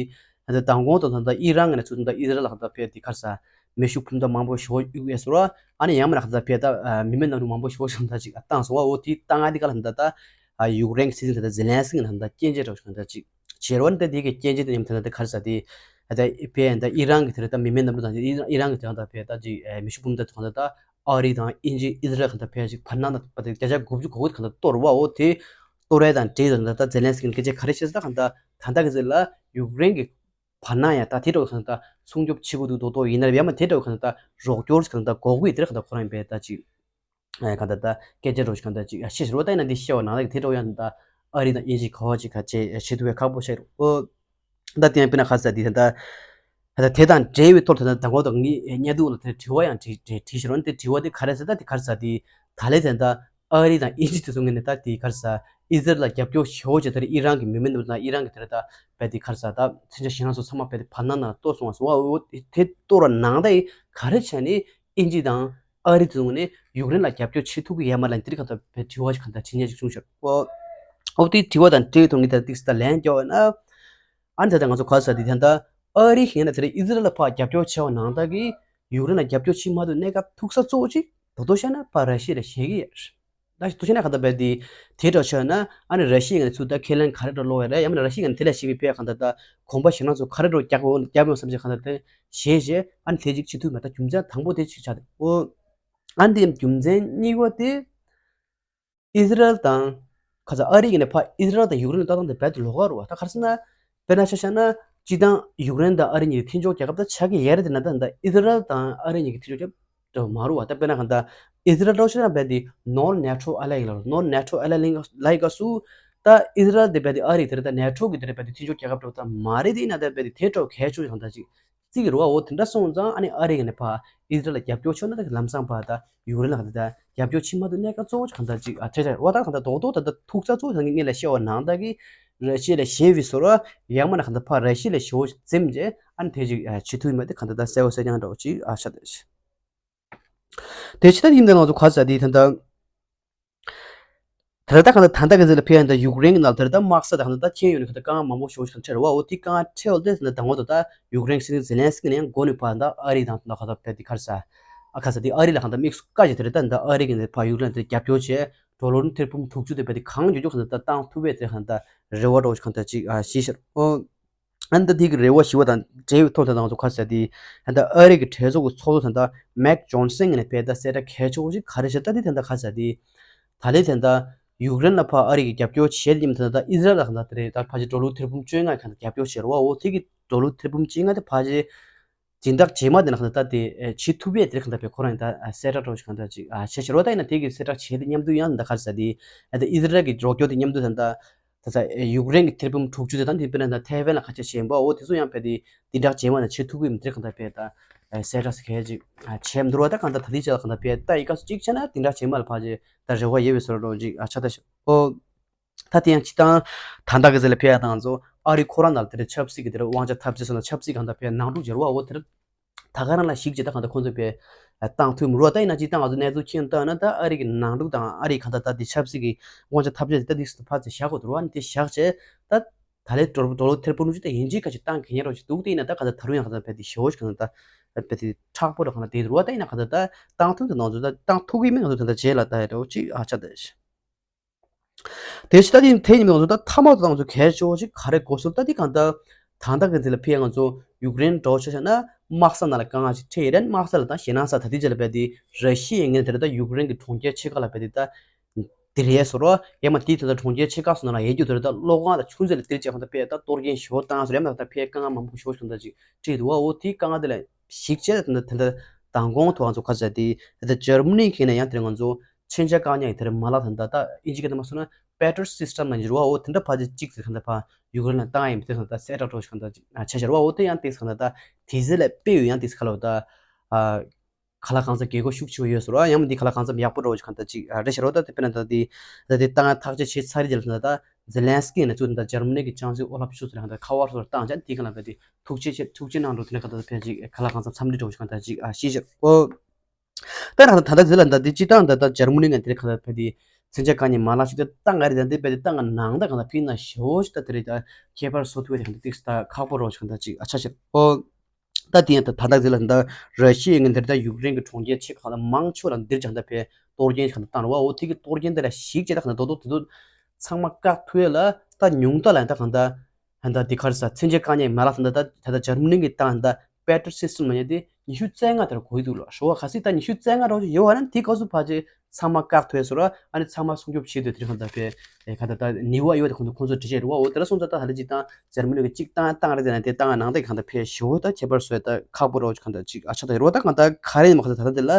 ད་ལྟ་མདང་དགོང་དང་ད་ལྟ་ཨི་རན་ངོས་ནས་ཚུར་ད་ལྟ་ཨི་ཟི་རལ་ལ་གང་ལྟར་ཕར་དེ་ག་རེ་ཟ་མེ་ཤུགས་འཕུར་མདའ་མང་པོ་ཞེ་པོ་གཡུགས་ཡོད་ཟེར་བ། ཨ་ནི་ཡང་མིན་ན་གང་ལྟར་ཕར་ད་མི་མེད་གནམ་གྲུ་མང་པོ་ཞེ་པོ་ཞིག་གང་ལྟར་ཅིག་བཏང་སོང་བ། འོ་དེ་བཏང་ཡ་དེ་ག་ལ་གང་ལྟར་ད་ཡུཀ་རེན་གྱི་སྲིད་འཛིན་ད་ལྟ་ཛེ་ལན་སི་ཀི་ངོས་ནས་གང་ལྟར་སྐྱོན་བརྗོད་འདྲ་བོ་ཞིག་གང་ལྟར་ཅིག་བྱས་ར་བ། ཨ་ནི་ད་དེ་གི་སྐྱོན་བརྗོད་དེ་ཡང་དེ་ད་ལྟ་ག་རེ་ཟ་དེ་ད་ལྟ་ཕར་ཡང་ད་ཨི་རན་གྱི་དེ་ད་ལྟ་མི་མེད་གནམ་གྲུ་དང་ཨི་རན་གྱི་དེ་ད་ལྟ་ཕར་ད་ཅིག་མེ་ཤུགས་འཕུར་མདའ་དེ་གང་ལྟར་ད་ཨ་རི་དང་དབྱིན་ཇི་ཨི་ཟི་རལ་གང་ལྟར་ཕར་ཅིག་བར་སྣང་ད་བརྒྱ་ཆ་དགུ་བཅུ་གོ་དགུ་དེ་གང་ལྟར་གཏོར་བ། འོ་དེ་གཏོར་ཡ་དང་འབྲེལ་ཡོད་ད་ད་ཛེ་ལན་སི་ཀི་ནས་སྐད་ཆ་ག་རེ་བཤད་ཟེར་ད་གང་ལྟར་ད་ལྟ་གི་ཟེར་ལ་ཡུཀ་རེན་གྱི་བར་སྣང་ཡང་ད་དེ་འདྲ་བོ་གང་ལྟར་སྲུང་སྐྱོབ་བྱེད་དགོས་འདུག་མདོག་མདོག་ཡིན་ན་ཡང་མ་དེ་འདྲ་བོ་གང་ལྟར་རོགས་སྐྱོར་གང་ལྟར་དགོས་ཀྱི་དེ་རེད། གང་ལྟར་ཁོ་རང་ཡིན་པས་ད་ཅིག་གང་ལྟར་ད་སྐད་ཆ་འདྲ་བོ་ཞིག་གང་ལྟར་ཅིག་བཤད་ཤེས་རོགས། ད་ཡིན་ན་འདི་བཤད་པ་ནང་ལ་དེ་འདྲ་བོ་ཡང་ད་ཨ་རི་དང་དབྱིན་ཇི་ག་བ་ཅིག་ག་བྱེད་བྱེད་ཐུབ་པའི་ཁག་པོ་ཤར་རོ། ད་དེ་ཡང་དཔེར་ན་ཁ་ཟ་དེ་ད་ད་དེ་དང་འབྲེལ་བའི་ཐོག་ད་ད་མདང་དགོང་ད་ངས་བརྙན་ཐུང་ལ་དེ་དྲི་བ་ཡང་དྲི་དྲི་དྲིས་ཤེས་རོགས། དེ་དྲི་བ་དེ་ག་རེ་ཟེར་ད་དེ་ག་རེ་ཟ་དེ་ད་ལས་དེ་ད། ཨ་རི་དང་དབྱིན་ཇི་དེ་ཚོ་ངོས་ནས་ད་དེ་ག་རེ་ཟ། ཨི་ཟི་རལ་ལ་རྒྱབ་སྐྱོར་ཞེ་པོ་བྱས། དེ་རིང་ཨི་རན་གྱི་མི་མང་དང་ཨི་རན་གྱི་དེ་རིང་ད་བས་དེ་ག་རེ་ཟ། ད་མཚོན་ཆ་ཞེད་སྣང་ཚོ་ཚང་མ་བས་དེ་བར་སྣང་ནང་གཏོར་སོང་བ་སོང་བ། འོ་དེ་གཏོར་བ་ནང་ད་ཡིན་ག་རེ་བྱས་ནས་དབྱིན་ཇི་དང་ཨ་རི་དེ་ཚོ་ངོས་ནས་ཡུཀ་རེན་ལ་རྒྱབ་སྐྱོར་བྱེད་ཐུབ་ཀྱི་ཡོད་མ་རེད་ལབ་དེ་རིང་ག་ད་བས་དྲི་བ་ཞིག་ག་ད་བྱེད་མཁན་ཞིག་བྱུང་ཤག་འོ་འོ་དེ་དྲི་བ་དང་འབྲེལ་ཐོག་ནས་ད་ཏིག་ཙམ་ད་ལན་རྒྱག་པ་ན། ཨ་ནི་ད་ལྟ་ང་ཚོ་ག་ཟེར་དེ་ད་ལྟ་ཨ་རི་ཞིག་ཡིན་ན་དེ་རིང་ཨི་ཟི་རལ་ལ་ཕར་རྒྱབ་སྐྱོར་བྱས་པ་ནང་ལྟར་གྱི་ཡུཀ་རེན་ལ་རྒྱབ་སྐྱོར་བྱེད་མ་ཐུབ་གནས་སྐབས་ཐུག་ས་གཙོ་བོ་གཅིག་ད་དུང་བཤད་ན་ཕར་ར་ཤི་ཡ་ལ་ཞེད་ཀྱི་ཡོད། ད་ཞིག་ཐུག་བཤད་ན་ག་ད་བས་དེ་དེ་འདྲ་བྱས་ན་ཨ་ནི་ར་ཤི་ཡ་ངས་ཚུར་ད་ཁས་ལེན་ག་རེ་འགྲོ་ལོག་ཡ་རེད། ཡང་མིན་ན་ར་ཤི་ཡ་ངས་དེ་ལ་ཞེད་པའི་ཕེ་ག་ད་ད་གོམ་པ་ཞེད་སྣང་ཚོ་ག་རེ་འགྲོ་རྒྱག་འོ་རྒྱབ་ཡོང་བསམ་ཞིག་ག་ད་དེ་ཞེད་ཞེད་ཨ་ནི་དེ་གཅིག་བྱེད་ཐུབ་མེད། ད་རྒྱུ་མཚན་དང་པོ་དེ་གཅིག་ཆགས་ཏེ་འོ་ཨ་ནི་དེ་རྒྱུ་མཚན་གཉིས་པ་དེ། ཨི་ཟི་རལ་དང་། ཁ་ས་ཨ་རི་ཡིན་ནས་ཕ་ཨི་ཟི་རལ་དང་ཡུཀ་རེན་ལ་ལྟ་སྟངས་དེ་རྦད་དེ་ལོགས་ཀ་རེད་བ། ད་ག་རེ་ཟེར་ན། དཔེར་ན་ཆ་བཞག་ན། སྤྱིར་བཏང་ཡུཀ་རེན་དང་ཨ་རི་གཉིས་ཀྱི་མཐུན་ཕྱོགས་རྒྱལ་ཁབ་ད་ཆགས་ཀྱི་ཡོད་རེད། དེ་ན་ད་ད་ཨི་ཟི་རལ་དང་ཨ་རི་གཉིས་ཀྱི་མཐུན་ཕྱོགས་རྒྱལ་ཁབ་མ་རེད་བ། ད་དཔེར་ན་ག་ད་ཨི་ཟི་རལ་འདྲ་བོ་ཆ་བཞག་ན་རྦད་དེ་ནོར་ནེ་ཊོ་ཨེ་ལའི་ལ་ནོར་ནེ་ཊོ་ཨེ་ལའི་ལིང་ལའི་ག་སུ། ད་ཨི་ཟི་རལ་དེ་རྦད་དེ་ཨ་རི་དེ་རེད། ད་ནེ་ཊོ་གི་དེ་རེད། རྦད་དེ་མཐུན་ཕྱོགས་རྒྱལ་ཁབ་འདྲ་བོ་ད་མ་རེད། དེ་ཡིན་ན་ད་རྦད་དེ་དེ་འདྲ་བོ་གལ་ཆེ་ཤོས་གང་ད་ཅིག་རྩིས་ཀྱི་རེད་བ། འོ་དེ་འདྲ་སོང་ཙང་ཨ་ནི་ཨ་རི་གི་ནས་ཕ་ཨི་ཟི་རལ་ལ་རྒྱབ་སྐྱོར་ཆོག་ན་ད་ལམ་སང་ཕ་ད་ཡུཀ་རེན་ལ་ག་ད་ད་རྒྱབ་སྐྱོར་བྱེད་མ་ཐུབ་གནད་འགག་གཙོ་བོ་གང་ད་ཅིག་ཨ་ཆ་ཆ་བ། ད་གང་ད་རྡོག་རྡོག་ད་ད་ཐུག་ཚ་གཙོ་བོ་ད་ངས་ལ་བཤད་པ་ནང་ད་གི་ར་ཤི་ཡ་ལ་ཞེད་པའི་བཟོ་འདྲ་ཡང་མིན་ན་གང་ད་ཕ་ར་ཤི་ཡ་ལ་ཞེ་པོ་འཛེམ་བྱས་ཨ་ནི་དེ་ཅིག་བྱེད་ཐུབ་ཡོད་མ་དེ་གང་ད་ད་གསལ་པོ་གསལ་རྐྱང་འདྲ་བོ་ཅིག་ཨ་ཆ་ད་ཤི། དེ་ཕྱི་ད་ཡིན་ད་ང་ཚོ་ག་ཟེར་དེ་ད་ད། དེ་ལ་ད་གང་ལྟར་ད་ལྟ་གི་ཟེར་ལ་ཕེ་ཡང་ད་ཡུཀ་རེན་གྱི་ནང་དེ་ལ་ད་དམག་ས་ད་གང་ལྟར་ད་ཁྱེད་ཡོད་ནི་ག་ད་དཀའ་ངལ་མང་པོ་ཞིག་ཆགས་ཆགས་རེད་བ། འོ་དེ་དཀའ་ངལ་འཕྲད་འོ་དེ་ད་ང་ཚོ་ད་ཡུཀ་རེན་གྱི་སྲིད་འཛིན་ཛེ་ལན་སི་ཀི་ནས་ཡང་འགོ་ནས་ཕར་ད་ཨ་རི་དང་ད་ག་ད་ཕེ་དེ་ག་རེ་ཟ། ཨ་ཁ་ས་དེ་ཨ་རི་ལ་གང་ལྟར་དམིགས་སུ་བཀར་བྱས་དེ་ལ་ད་ད་ཨ་རི་གི་ནས་ཕར་ཡུཀ་རེན་དེ་རྒྱབ་སྐྱོར་བྱས་ཌོ་ལར་ཐེར་འབུམ་དྲུག་ཅུ་དེ་ཕེ་དེ་གང་མགྱོགས་མགྱོགས་གང་ལྟར་ད་བཏང་ཐུབ་པའི་དེ་གང་ལྟར་རེ་བ་འདྲ་བོ་གང་ལྟར་ཅིག་ཨ་ཤེས་ཤར་འོ། ཨ་ནི་ད་དེ་གི་རེ་བ་ཞི་བ་དང་འབྲེལ་བའི་ཐོག་ད་ང་ཚོ་ག་ཟེར་དེ། ཨ་ནི་ད་ཨ་རི་གི་གྲོས་ཚོགས་ཀྱི་ཚོགས་གཙོ་ད་ད་མེག་ཇོན་སན་ངོས་ནས་ཕེ་ད་གསལ་བསྒྲགས་གལ་ཆེ་བོ་ཞིག་ག་རེ་བྱས་ད་དེ་ད་ད་ག་ཟེར་དེ། ད་ལས་ད་ད་ཡུཀ་རེན་ལ་ཕར་ཨ་རི་གི་རྒྱབ་སྐྱོར་བྱས་ཏེ་ཉིན་ད་ད་ཨི་ཟི་རལ་ལ་གང་ད་དེ་རེད། ད་ཕལ་ཆེར་ཌོ་ལར་ཐེར་འབུམ་བཅོ་ལྔ་གང་ད་རྒྱབ་སྐྱོར་བྱས་རེད་བ། འོ་དེ་གི་ཌོ་ལར་ཐེར་འབུམ་བཅོ་ལྔ་དེ་ཕལ་ཆེར་སྦྱིན་བདག་རྗེས་མ་དེ་ན་གང་ད་ད་དེ་བྱེད་ཐུབ་པའི་དེ་གང་ད་ཕེ་ཁོ་རང་ད་གསལ་བསྒྲགས་འདྲ་བོ་ཞིག་གང་ད་ཅིག་བྱས་ཤར་བ། ད་ཡིན་ན་དེ་གི་གསལ་བསྒྲགས་བྱས་ཏེ་མཉམ་དུ་ཡང་ད་ག་ཟེར་དེ། ཨ་ད་ཨི་ཟི་རལ་གི་རོགས་སྐྱོར་དེ་མཉམ་དུ་ད་ད། ད་ལྟ་ཡུཀ་རེན་གྱི་ཐེར་འབུམ་དྲུག་ཅུ་དེ་དང་དེ་དཔེར་ན་ད་ཐའེ་ཝན་ལ་ཁ་ཆད་བྱས་ཡིན་པ། འོ་དེ་ཚོ་ཡང་ཕེ་དེ་དེ་འདྲ་རྗེས་མ་ནས་བྱེད་ཐུབ་ཀྱི་མི་འདུག་གང་ལྟར་ཕེ་ད་གསལ་བསྒྲགས་སུ་གལ་ཅིག་བྱས་མི་འདུག་བ། ད་གང་ལྟར་ད་ལྟའི་ཆ་ལ་གང་ལྟར་ཕེ་ད་ཡི་ག་སུ་གཅིག་བྱས་ན་དེ་འདྲ་རྗེས་མ་ལ་ཕལ་ཆེར་ད་རེ་བ་ཡོད་པའི་བཟོ་འདྲ་ཅིག་ཆགས་ད་ཤག་འོ། ད་དེ་ཡང་སྤྱིར་བཏང་ད་ལྟ་གི་ཟེར་ལ་ཕེ་ཡ་དང་ང་ཚོ་ཨ་རི་ཁོ་རང་ནང་ལ་དེ་འདྲ་ཆབ་སྲིད་ཀྱི་དེ་འདྲ་དབང་ཆ་འཐབ་རྩོད་སོགས་ན་ཆབ་སྲིད་གང་ལྟར་ཕེ་ནང་འཁྲུག་འབྱོར་བ། འོ་དེ་འདྲ། ད་ག་རང་ལ་གཞིགས་བྱས་ད་གང་ལྟར་ཁོང་ཚོས་པའི་བཏང་ཐུབ་མི་རུང་བ། ད་ཡིན་ན་ཅིག་ད་ང་ཚོ་གནས་ཚུལ་མཁྱེན་བཏང་ན་ད་ཨ་རི་གི་ནང་འཁྲུག་དང་ཨ་རི་གང་ལྟར་ད་དེ་ཆབ་སྲིད་ཀྱི་དབང་ཆ་འཐབ་རྩོད་དེ་ད་དེ་ཕར་ཚུར་བཞག་དགོས་འདུག་བ། ནི་དེ་བཞག་བྱས་ད་ད་ལས་ཌོ་ལར་ཐེར་འབུམ་དྲུག་ཅུ་དེ་ཡིན་གཅིག་ཁ་ཅིག་བཏང་གི་ཉེ་རོགས་ཅིག་འདུག་དེ་ཡིན་ན་ད་གང་ལྟར་ད་རུང་ཡང་གང་ལྟར་བས་དེ་ཞེ་པོ་ཞིག་གང་ལྟར་ད་བས་དེ་མཁྲེགས་པོ་རུ་གང་ལྟར་བསྡད་འདུག་བ། ད་ཡིན་ན་གང་ལྟར་ད་བཏང་ཐུབ་དེ་ནང་ཚོ་ད་བཏང་ཐུབ་ཀྱི་མིན་ང་ཚོ་ད་བཏང་ཐུབ་ཀྱི་མེད། ང་ཚོ་ད་ལྟ་རྗེས་ལ་ད་ཡ་འདྲ་བོ་ཅིག་ཨ་ཆགས་བསྡད་ཤག་དེ་ཕྱི་ད་དེ་དེ་ཉིན་ང་ཚོ་ད་མཐའ་མ་དུ་ང་ཚོ་གལ་ཆེ་བོ་ཞིག་ག་རེ་གོ་སོང་ད་དེ་གང་ལྟར་ད་ལྟ་གི་འདི་ལ་ཕེ་ང་ཚོ་ཡུཀ་རེན་འདྲ་བོ་ཆ་བཞག་ན་དམག་ས་ནང་ལ་དཀའ་ངལ་ཞིག་འཕྲད་ཡོད་རེད། དམག་ས་ལ་ད་ཞེད་སྣང་ས་ད་དེ་རྗེས་ལ་བས་དེ་ར་ཤི་ཡའི་ངོས་ནས་དེ་རེད་ད་ཡུཀ་རེན་གྱི་གྲོང་ཁྱེར་ཆེ་ཁག་ལ་བས་དེ་ད་དེ་རེད་ཟེར་རོ། ཡང་མ་དེ་དེ་ད་གྲོང་ཁྱེར་ཆེ་ཁག་སོགས་ནང་ལ་ཡོད་རྒྱུ་དེ་རེད་ད་གློག་ཁང་ལ་ཆུ་མཛོད་ལ་དེ་རེད་ཅེས་གང་ལྟར་བས་ད་གཏོར་སྐྱོན་ཞེ་པོ་བཏང་ཟེར། ཡང་མ་ད་ཕེ་དཀའ་ངལ་མང་པོ་ཞེ་པོ་ཞིག་གང་ལྟར་ཅིག་འཕྲད་འདུག་བ། འོ་དེ་དཀའ་ངལ་དེ་ལ་གཞིགས་བྱས་ད་དེ་ད་མདང་དགོང་ཐོག་ང་ཚོ་ག་ཟེར་དེ་ད་ལྟ་འཇར་མ་ནི་གི་ནས་ཡང་དེ་རིང་ང་ཚོ་མཚོན་ཆ་བཀག་ཉར་གྱི་དེ་རིང་མ་ལག་དེ་འདྲ་ད་ཨིན་ཇི་སྐད་དུ་མ་སོང་ན་པེ་ཊྲི་ཡོཊ་སིས་ཊམ་ལ་འགྱུར་བ། འོ་དེ་འདྲ་ཕལ་ཆེར་གཅིག་ཟེར་གང་ལྟར་ཕར་ཡུཀ་རེན་ལ་བཏང་ཡིན་པ་དེ་གང་ལྟར་གསལ་བསྒྲགས་འདྲ་བོ་ཞིག་གང་ལྟར་ཅིག་བྱས་ཤར་བ། འོ་དེ་ཡང་དེ་གང་ལྟར་ད་དེ་ཟེར་ལས་དཔེ་ཡོད་ཡང་དེ་ཟེར་ག་ལ་བ་ད་ག་ལ་གང་འཚམ་དགོས་མཁོ་ཤུགས་ཆེ་བ་ཡོད་ཟེར་བ། ཡང་མིན་དེ་ག་ལ་གང་འཚམ་ཡག་པོ་འདྲ་བོ་ཞིག་གང་ལྟར་ཅིག་རེད་ཤར་བ། ད་དེ་དཔེར་ན་ད་དེ་ད་དེ་བཏང་ཐག་གཅོད་བྱས་ཚར་རེད་ལ་ད་ད་ཛེ་ལན་སི་ཀི་ནས་ཚུར་ད་འཇར་མ་ནི་གི་ཅང་ཙེ་ཨོ་ལབ་ཤུ་ཟེར་གང་ལྟར་ཁ་པར་སོགས་བཏང་བྱས་དེ་གང་ལ་བས་དེ་ཐུགས་རྗེ་ཆེ་ཐུགས་རྗེ་གནང་འགྲོ། དེ་ནས་གང་ལྟར་ཕལ་ཆེར་ག་ལ་གང་འཚམ་འཚམས་འདྲི་འདྲ་བོ་ཞིག་གང་ལྟར་ཅིག་ཨ་ཤེས་ཤར་ཨོ། ད་ནང་ད་ལྟ་ཟེར་ལ་ད་འདི་སྤྱིར་བཏང་ད་ལྟ་འཇར་མ་ནི་ངས་འདིར་གང་ལྟར་ཕེ་དེ་མཚོན་ཆ་བཀག་ཉར་མ་ལག་ཞིག་ད་བཏང་ག་རེད། ད་འདི་ཕེ་དེ་བཏང་ག་ནང་ད་གང་ལྟར་ཕིན་ན་ཞེ་པོ་ཞིག་ད་དེ་རེད། ད་ཁྱད་པར་བཟོ་ཐུབ་པའི་གང་ལྟར་ཏིག་ད་ཁག་པོ་རོ་ཞིག་གང་ལྟར་ཅིག་ཨ་ཆ་ཤར་ཨོ། ད་དེ་ཡང་ད་ད་ལྟ་ཟེར་ལ་ད་ར་ཤི་ཡའི་ངས་འདིར་ད་ཡུཀ་རེན་གྱི་གྲོང་ཁྱེར་ཆེ་ཁག་ལ་མང་ཆེ་བ་ལ་འདིར་ཀྱང་ད་ཕེ་གཏོར་སྐྱོན་ཞིག་གང་ལྟར་བཏང་རོ་བ། འོ་དེ་གི་གཏོར་སྐྱོན་དེ་ལ་གཞིགས་བྱས་ད་གང་ལྟར་རྡོག་རྡོག་དེ་ཚོ་ཚང་མ་བཀག་ཐུབ་ཡ་ལ་ད་ཉུང་མཐའ་ལ་ད་གང་ལྟར། ད་ལྟ་འདི་ག་རེ་ཟ། མཚོན་ཆ་བཀག་ཉར་མ་ལག་ད་ལྟ་ད་ལྟ་འཇར་མ་ནི་གི་ཏང་ད་པེ་ཊྲི་ཡོཊ་སིས་ཊམ་ལབ་མཁན་དེ་ཉི་ཤུ་རྩ་ལྔ་དེར་གོ་ཡི་འདུག་ལ། ཞོ་བ་ག་སྲིད་ད་ཉི་ཤུ་རྩ་ལྔ་རོགས་ཡོད་བ་ན་དེ་སྐབས་སུ་ཕལ་ཆེར་ཚང་མ་བཀག་ཐུབ་སོང་ར། ཨ་ནི་ཚང་མ་སྲུང་སྐྱོབ་བྱེད་དུས་དེ་རིང་གང་ལྟར་ཕེ་གང་ལྟར་ད་ནུས་པ་ཡོད་དེ་ཁོང་ཚོ་ཁོང་ཚོ་འདྲི་བྱེད་རེད་བ། འོ་དེ་ལ་སོང་ཙང་ད་ད་ལྟ་ཅིག་ཏང་འཇར་མ་ནི་གི་གཅིག་ཏང་ཏང་རེད་དེ་ན་དེ་ཏང་ནང་དེ་གང་ལྟར་ཕེ་ཞོ་ད་ཁྱད་པར་བཟོས་ད་ཁག་པོ་རོགས་གང་ལྟར་ཅིག་ཨ་ཆ་ད་རོ། ད་གང་ལྟར་ག་རེ་ཡིན་མ་གང་ལྟར་ད་ལྟ་དེ་ལ་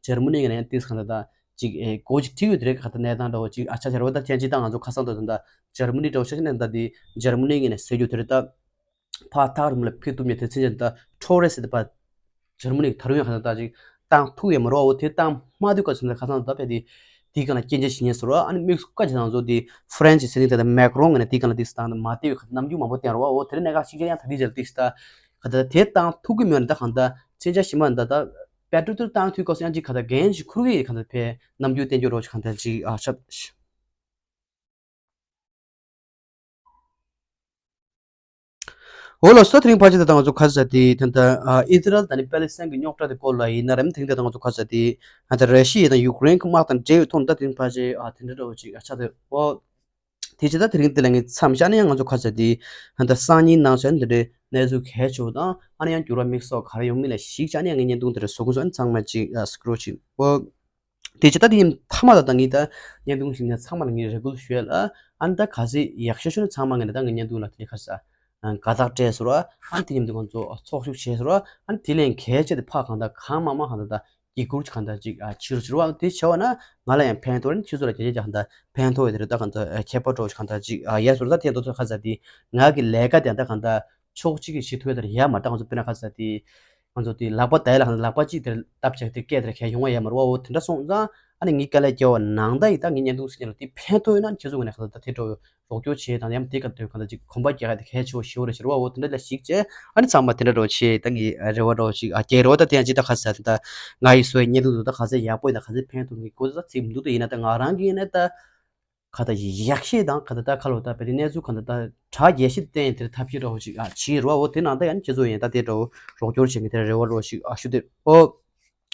འཇར་མ་ནི་གི་ནས་ཏིག་གང་ལྟར་ད། ཅིག་ཨེ་གོ་ཅིག་ཁྲིད་ཡོད་དེ་རེད། ག་ད་གནས་སྟངས་འདྲ་བོ་ཅིག་ཨ་ཆ་ཆ་རེད་བ། ད་ཁྱེད་ཅིག་ད་ང་ཚོ་ཁ་སང་དུ་ད་ད་འཇར་མ་ནི་འདྲ་བོ་ཆ་ཆ་ནས་ད་དེ་འཇར་མ་ནི་ངོས་ནས་ཟེར་རྒྱུ་དེ་རེད། ད་ཕ་ཐག་རིང་ལ་ཕེབས་ཐུབ་མེད་དེ་ཚིན་ཅན་ད་ཁྲོ་རེ་ཟེར་ཏེ་ཕ་འཇར་མ་ནི་ད་རུང་ཡང་ག་ད་ད་ཅིག་བཏང་ཐུབ་ཡོད་མ་རེད་བ། འོ་དེ་བཏང་མ་ཐུབ་ག་ཚོད་ད་ཁ་སང་དུ་ད་ཕེབས་དེ་ དེའི་སྒང་ལ་སྐྱོན་ཆ་ཞིག་རྙེད་སོང་ར། ཨ་ནི་དམིགས་སུ་བཀར་བྱས་ང་ཚོ་དེ་ཧྥ་རན་སི་ཟེར་ནི་དེ་དང་མེག་རོན་གྱི་ནས་དེའི་སྒང་ལ་ཏིག་སྟངས་མ་བལྟས་པའི་ཁ་ཐུག་རྣམ་འགྱུར་མང་པོ་བསྟན་ར་བ། འོ་དེ་རིང་གནད་འགག་ཤིག་ཀྱང་ཡང་ད་དེ་རྗེས་ལ་ཏིག་ད་ག་ད་དེ་བཏང་ཐུབ་ཀྱི་མེད་ན་ད་གང་ད་མཚོན་ཆ་ཞིག་མ་ད་ད་པེ་ཏྲོ་ཏུར་བཏང་ཐུབ་སྐབས་སུ་ཡང་ཅིག་ག་ད་འགན་ཞིག་འཁུར་གྱི་ག་ད་ཕའི་རྣམ་འགྱུར་བསྟན་རྒྱུ་རོགས་ཅིག་ག་ད་ཅིག་ཨ་ཤ། འོ་ལགས་སོ། དེ་རིང་ཕལ་ཆེར་ད་ལྟ་ང་ཚོ་ག་ས་དེ་ད་ལྟ་ཨི་ཟི་རལ་དང་ནི་པེ་ལི་སི་ཐན་གྱི་རྙོག་དྲ་དེ་སྐོར་ལ་ཡིན་ན་རེད། དེ་རིང་ད་ལྟ་ང་ཚོ་ག་ས་དེ་ད་ལྟ་ར་ཤི་ཡ་དང་ཡུཀ་རེན་གྱི་དམག་དང་འབྲེལ་བའི་ཐོག་ནས་ད་དེ་རིང་ཕལ་ཆེར་ཨ་དེ་འདྲ་འདྲ་བོ་ཅིག་ཨ་ཆགས་འདུག་འོ་དེ་བྱས་ད་དེ་རིང་དེ་ལ་ངས་མཚམས་བཞག་ནས་ཡང་ང་ཚོ་ག་ས་དེ་ད་ལྟ་སང་ཉིན་གནང་སོང་དེ་འདྲའི་གནས་ཚུལ་གལ་ཆེ་བོ་དང་ཨ་ནི་ཡང་འགྱུར་བ་དམིགས་བསལ་ག་རེ་ཡོང་མིན་ལ་གཞིགས་བྱས་ནས་ཡང་ངས་བརྙན་ཐུང་དེ་འདྲ་བཟོ་དགོས་སོང་། ཨ་ནི་ཚང་མ་ཅིག་ཨ་སི་ཀྲོལ་བྱེད། འོ། དེ་བྱས་ད་དེ་ཡིན་མཐའ་མ་ལ་ད་ངས་ད་བརྙན་ཐུང་ཞིག་ནས་ཚང་མ་ལ་ངས་རེ་སྐུལ་ཞུ་ཡ་ལ། ཨ་ནི་ད་ག་ཚོད་ཡག་ཤོས་ཤོས་ནས་ཚང་མ་ངས་ད་ངའི་བརྙན་ཐུང་ལ་དེ་ག་ས་དགའ་རྟགས་སྤྲད་སོང་ར། ཨ་ནི་དེ་མཉམ་དུ་ཁོང་ཚོ་ཚོགས་ཞུགས་བྱས་སོང་ར། ཨ་ནི་དེ་ལས་གལ་ཆེ་དེ་ཕ་གང་ད་གང་མ་མ་གང་ད་ད་གི་ཁུར་གང་ད་ཅིག་ཨ་ཕྱིར་ཕྱིར་བ་དེ་བྱས་བ་ན་ང་ལ་ཡང་ཕན་ཐོགས་ར། ཁྱེད་ཚོ་ལ་རྒྱ་ཆེ་གང་ད་ཕན་ཐོགས་ཡོད་དེ་རེད། ད་གང་ད་ཁྱད་པར་འགྲོ་གང་ད་ཅིག་ཨ་ཡ་སོང་ར། ད་དེ་ད་ཚོ་ག་ས་དེ་ང་གི་ལས་ཀ་དེ་ད་གང་ད་ཕྱོགས་གཅིག་གི་བྱེད་ཐུབ་ཡ་དེ་ཡ་མ་རེད། ད་ང་ཚོ་དཔེར་ན་ག་ས་དེ། ང་ཚོ་དེ་ལག་པ་ད་ལ་ལག་པ་གཅིག་དེར་བཏབ་བྱས་དེ་སྐད་དེར་གས་ཡོང་བ་ཡ་མ་རེད་བ། འོ་དེ་འདྲ་སོང་ཙང་ཨ་ནི་ངའི་དཀའ་ལས་རྒྱབ་པ་ནང་ད་ཡི་ད་ངའི་བརྙན་ཐུང་སྲིད་ཉར་ལ་དེ་ཕན་ཐོགས་ཡོད་ན་ཁྱེད་ཚོ་ངོས་ནས་གང་ལྟར་ད་དེ་འདྲ་རོགས་སྐྱོར་བྱེད་དང་ཡང་དེ་ག་དོན་གང་ལྟར་ཅིག་གོམ་པ་རྒྱག་ཡ་དེ་གལ་ཆེ་བོ་ཞེ་བོ་རེད་ཟེར་བ། འོ་དེ་འདྲ་ལ་གཞིགས་བྱས་ཨ་ནི་ཚང་མ་དེ་འདྲ་རོགས་བྱེད་ད་ངའི་རེ་བ་རོགས་ཅིག་ཨ་རྒྱག་རེ་བ། ད་དེ་ཡང་ཅི་ད་ག་ས་ད་ང་ཡི་བཟོ་བའི་བརྙན་ཐུང་དུ་ད་ག་ས་ཡག་པོ་ཡིན་ན་ག་ས་ཕན་ཐོགས་ངེས་གོ་ད་ཚིག་མི་འདུག་ད་ཡིན་ན་ད་ང་རང་གི་ཡིན་ན་ད། ག་ད་ཡག་ཤོས་དང་ག་ད་ད་ཁ་ལོ་ད་བེ་དེ་གནས་ཚུལ་ག་ད་ད་གྲ་རྒྱས་ཤོས་བསྟན་དེར་ཐབས་ཤེས་འདྲ་བོ་ཅིག་ཨ་བྱེད་རོགས། འོ་དེ་ནང་ད་ཡང་ཁྱེད་ཚོ་ཡིན་ད་དེ་འདྲ་བོ་རོགས་སྐྱོར་བྱེད་མཁན་དེར་རེ་བ་རོགས་ཤིག་ཨ་ཞུ་དེ། འོ་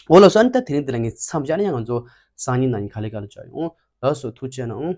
འོ་ལགས་སོ། ཨ་ནི་ད་དེ་རིང་འདི་ལ་ངས་མཚམས་བཞག་ནས་ཡང་ང་ཚོ་སང་ཉིན་གནངས་ཉིན་ག་ལེ་ག་ལེ་བྱ་ཡོང་། ལགས་སོ། ཐུགས་རྗེ་གནང་།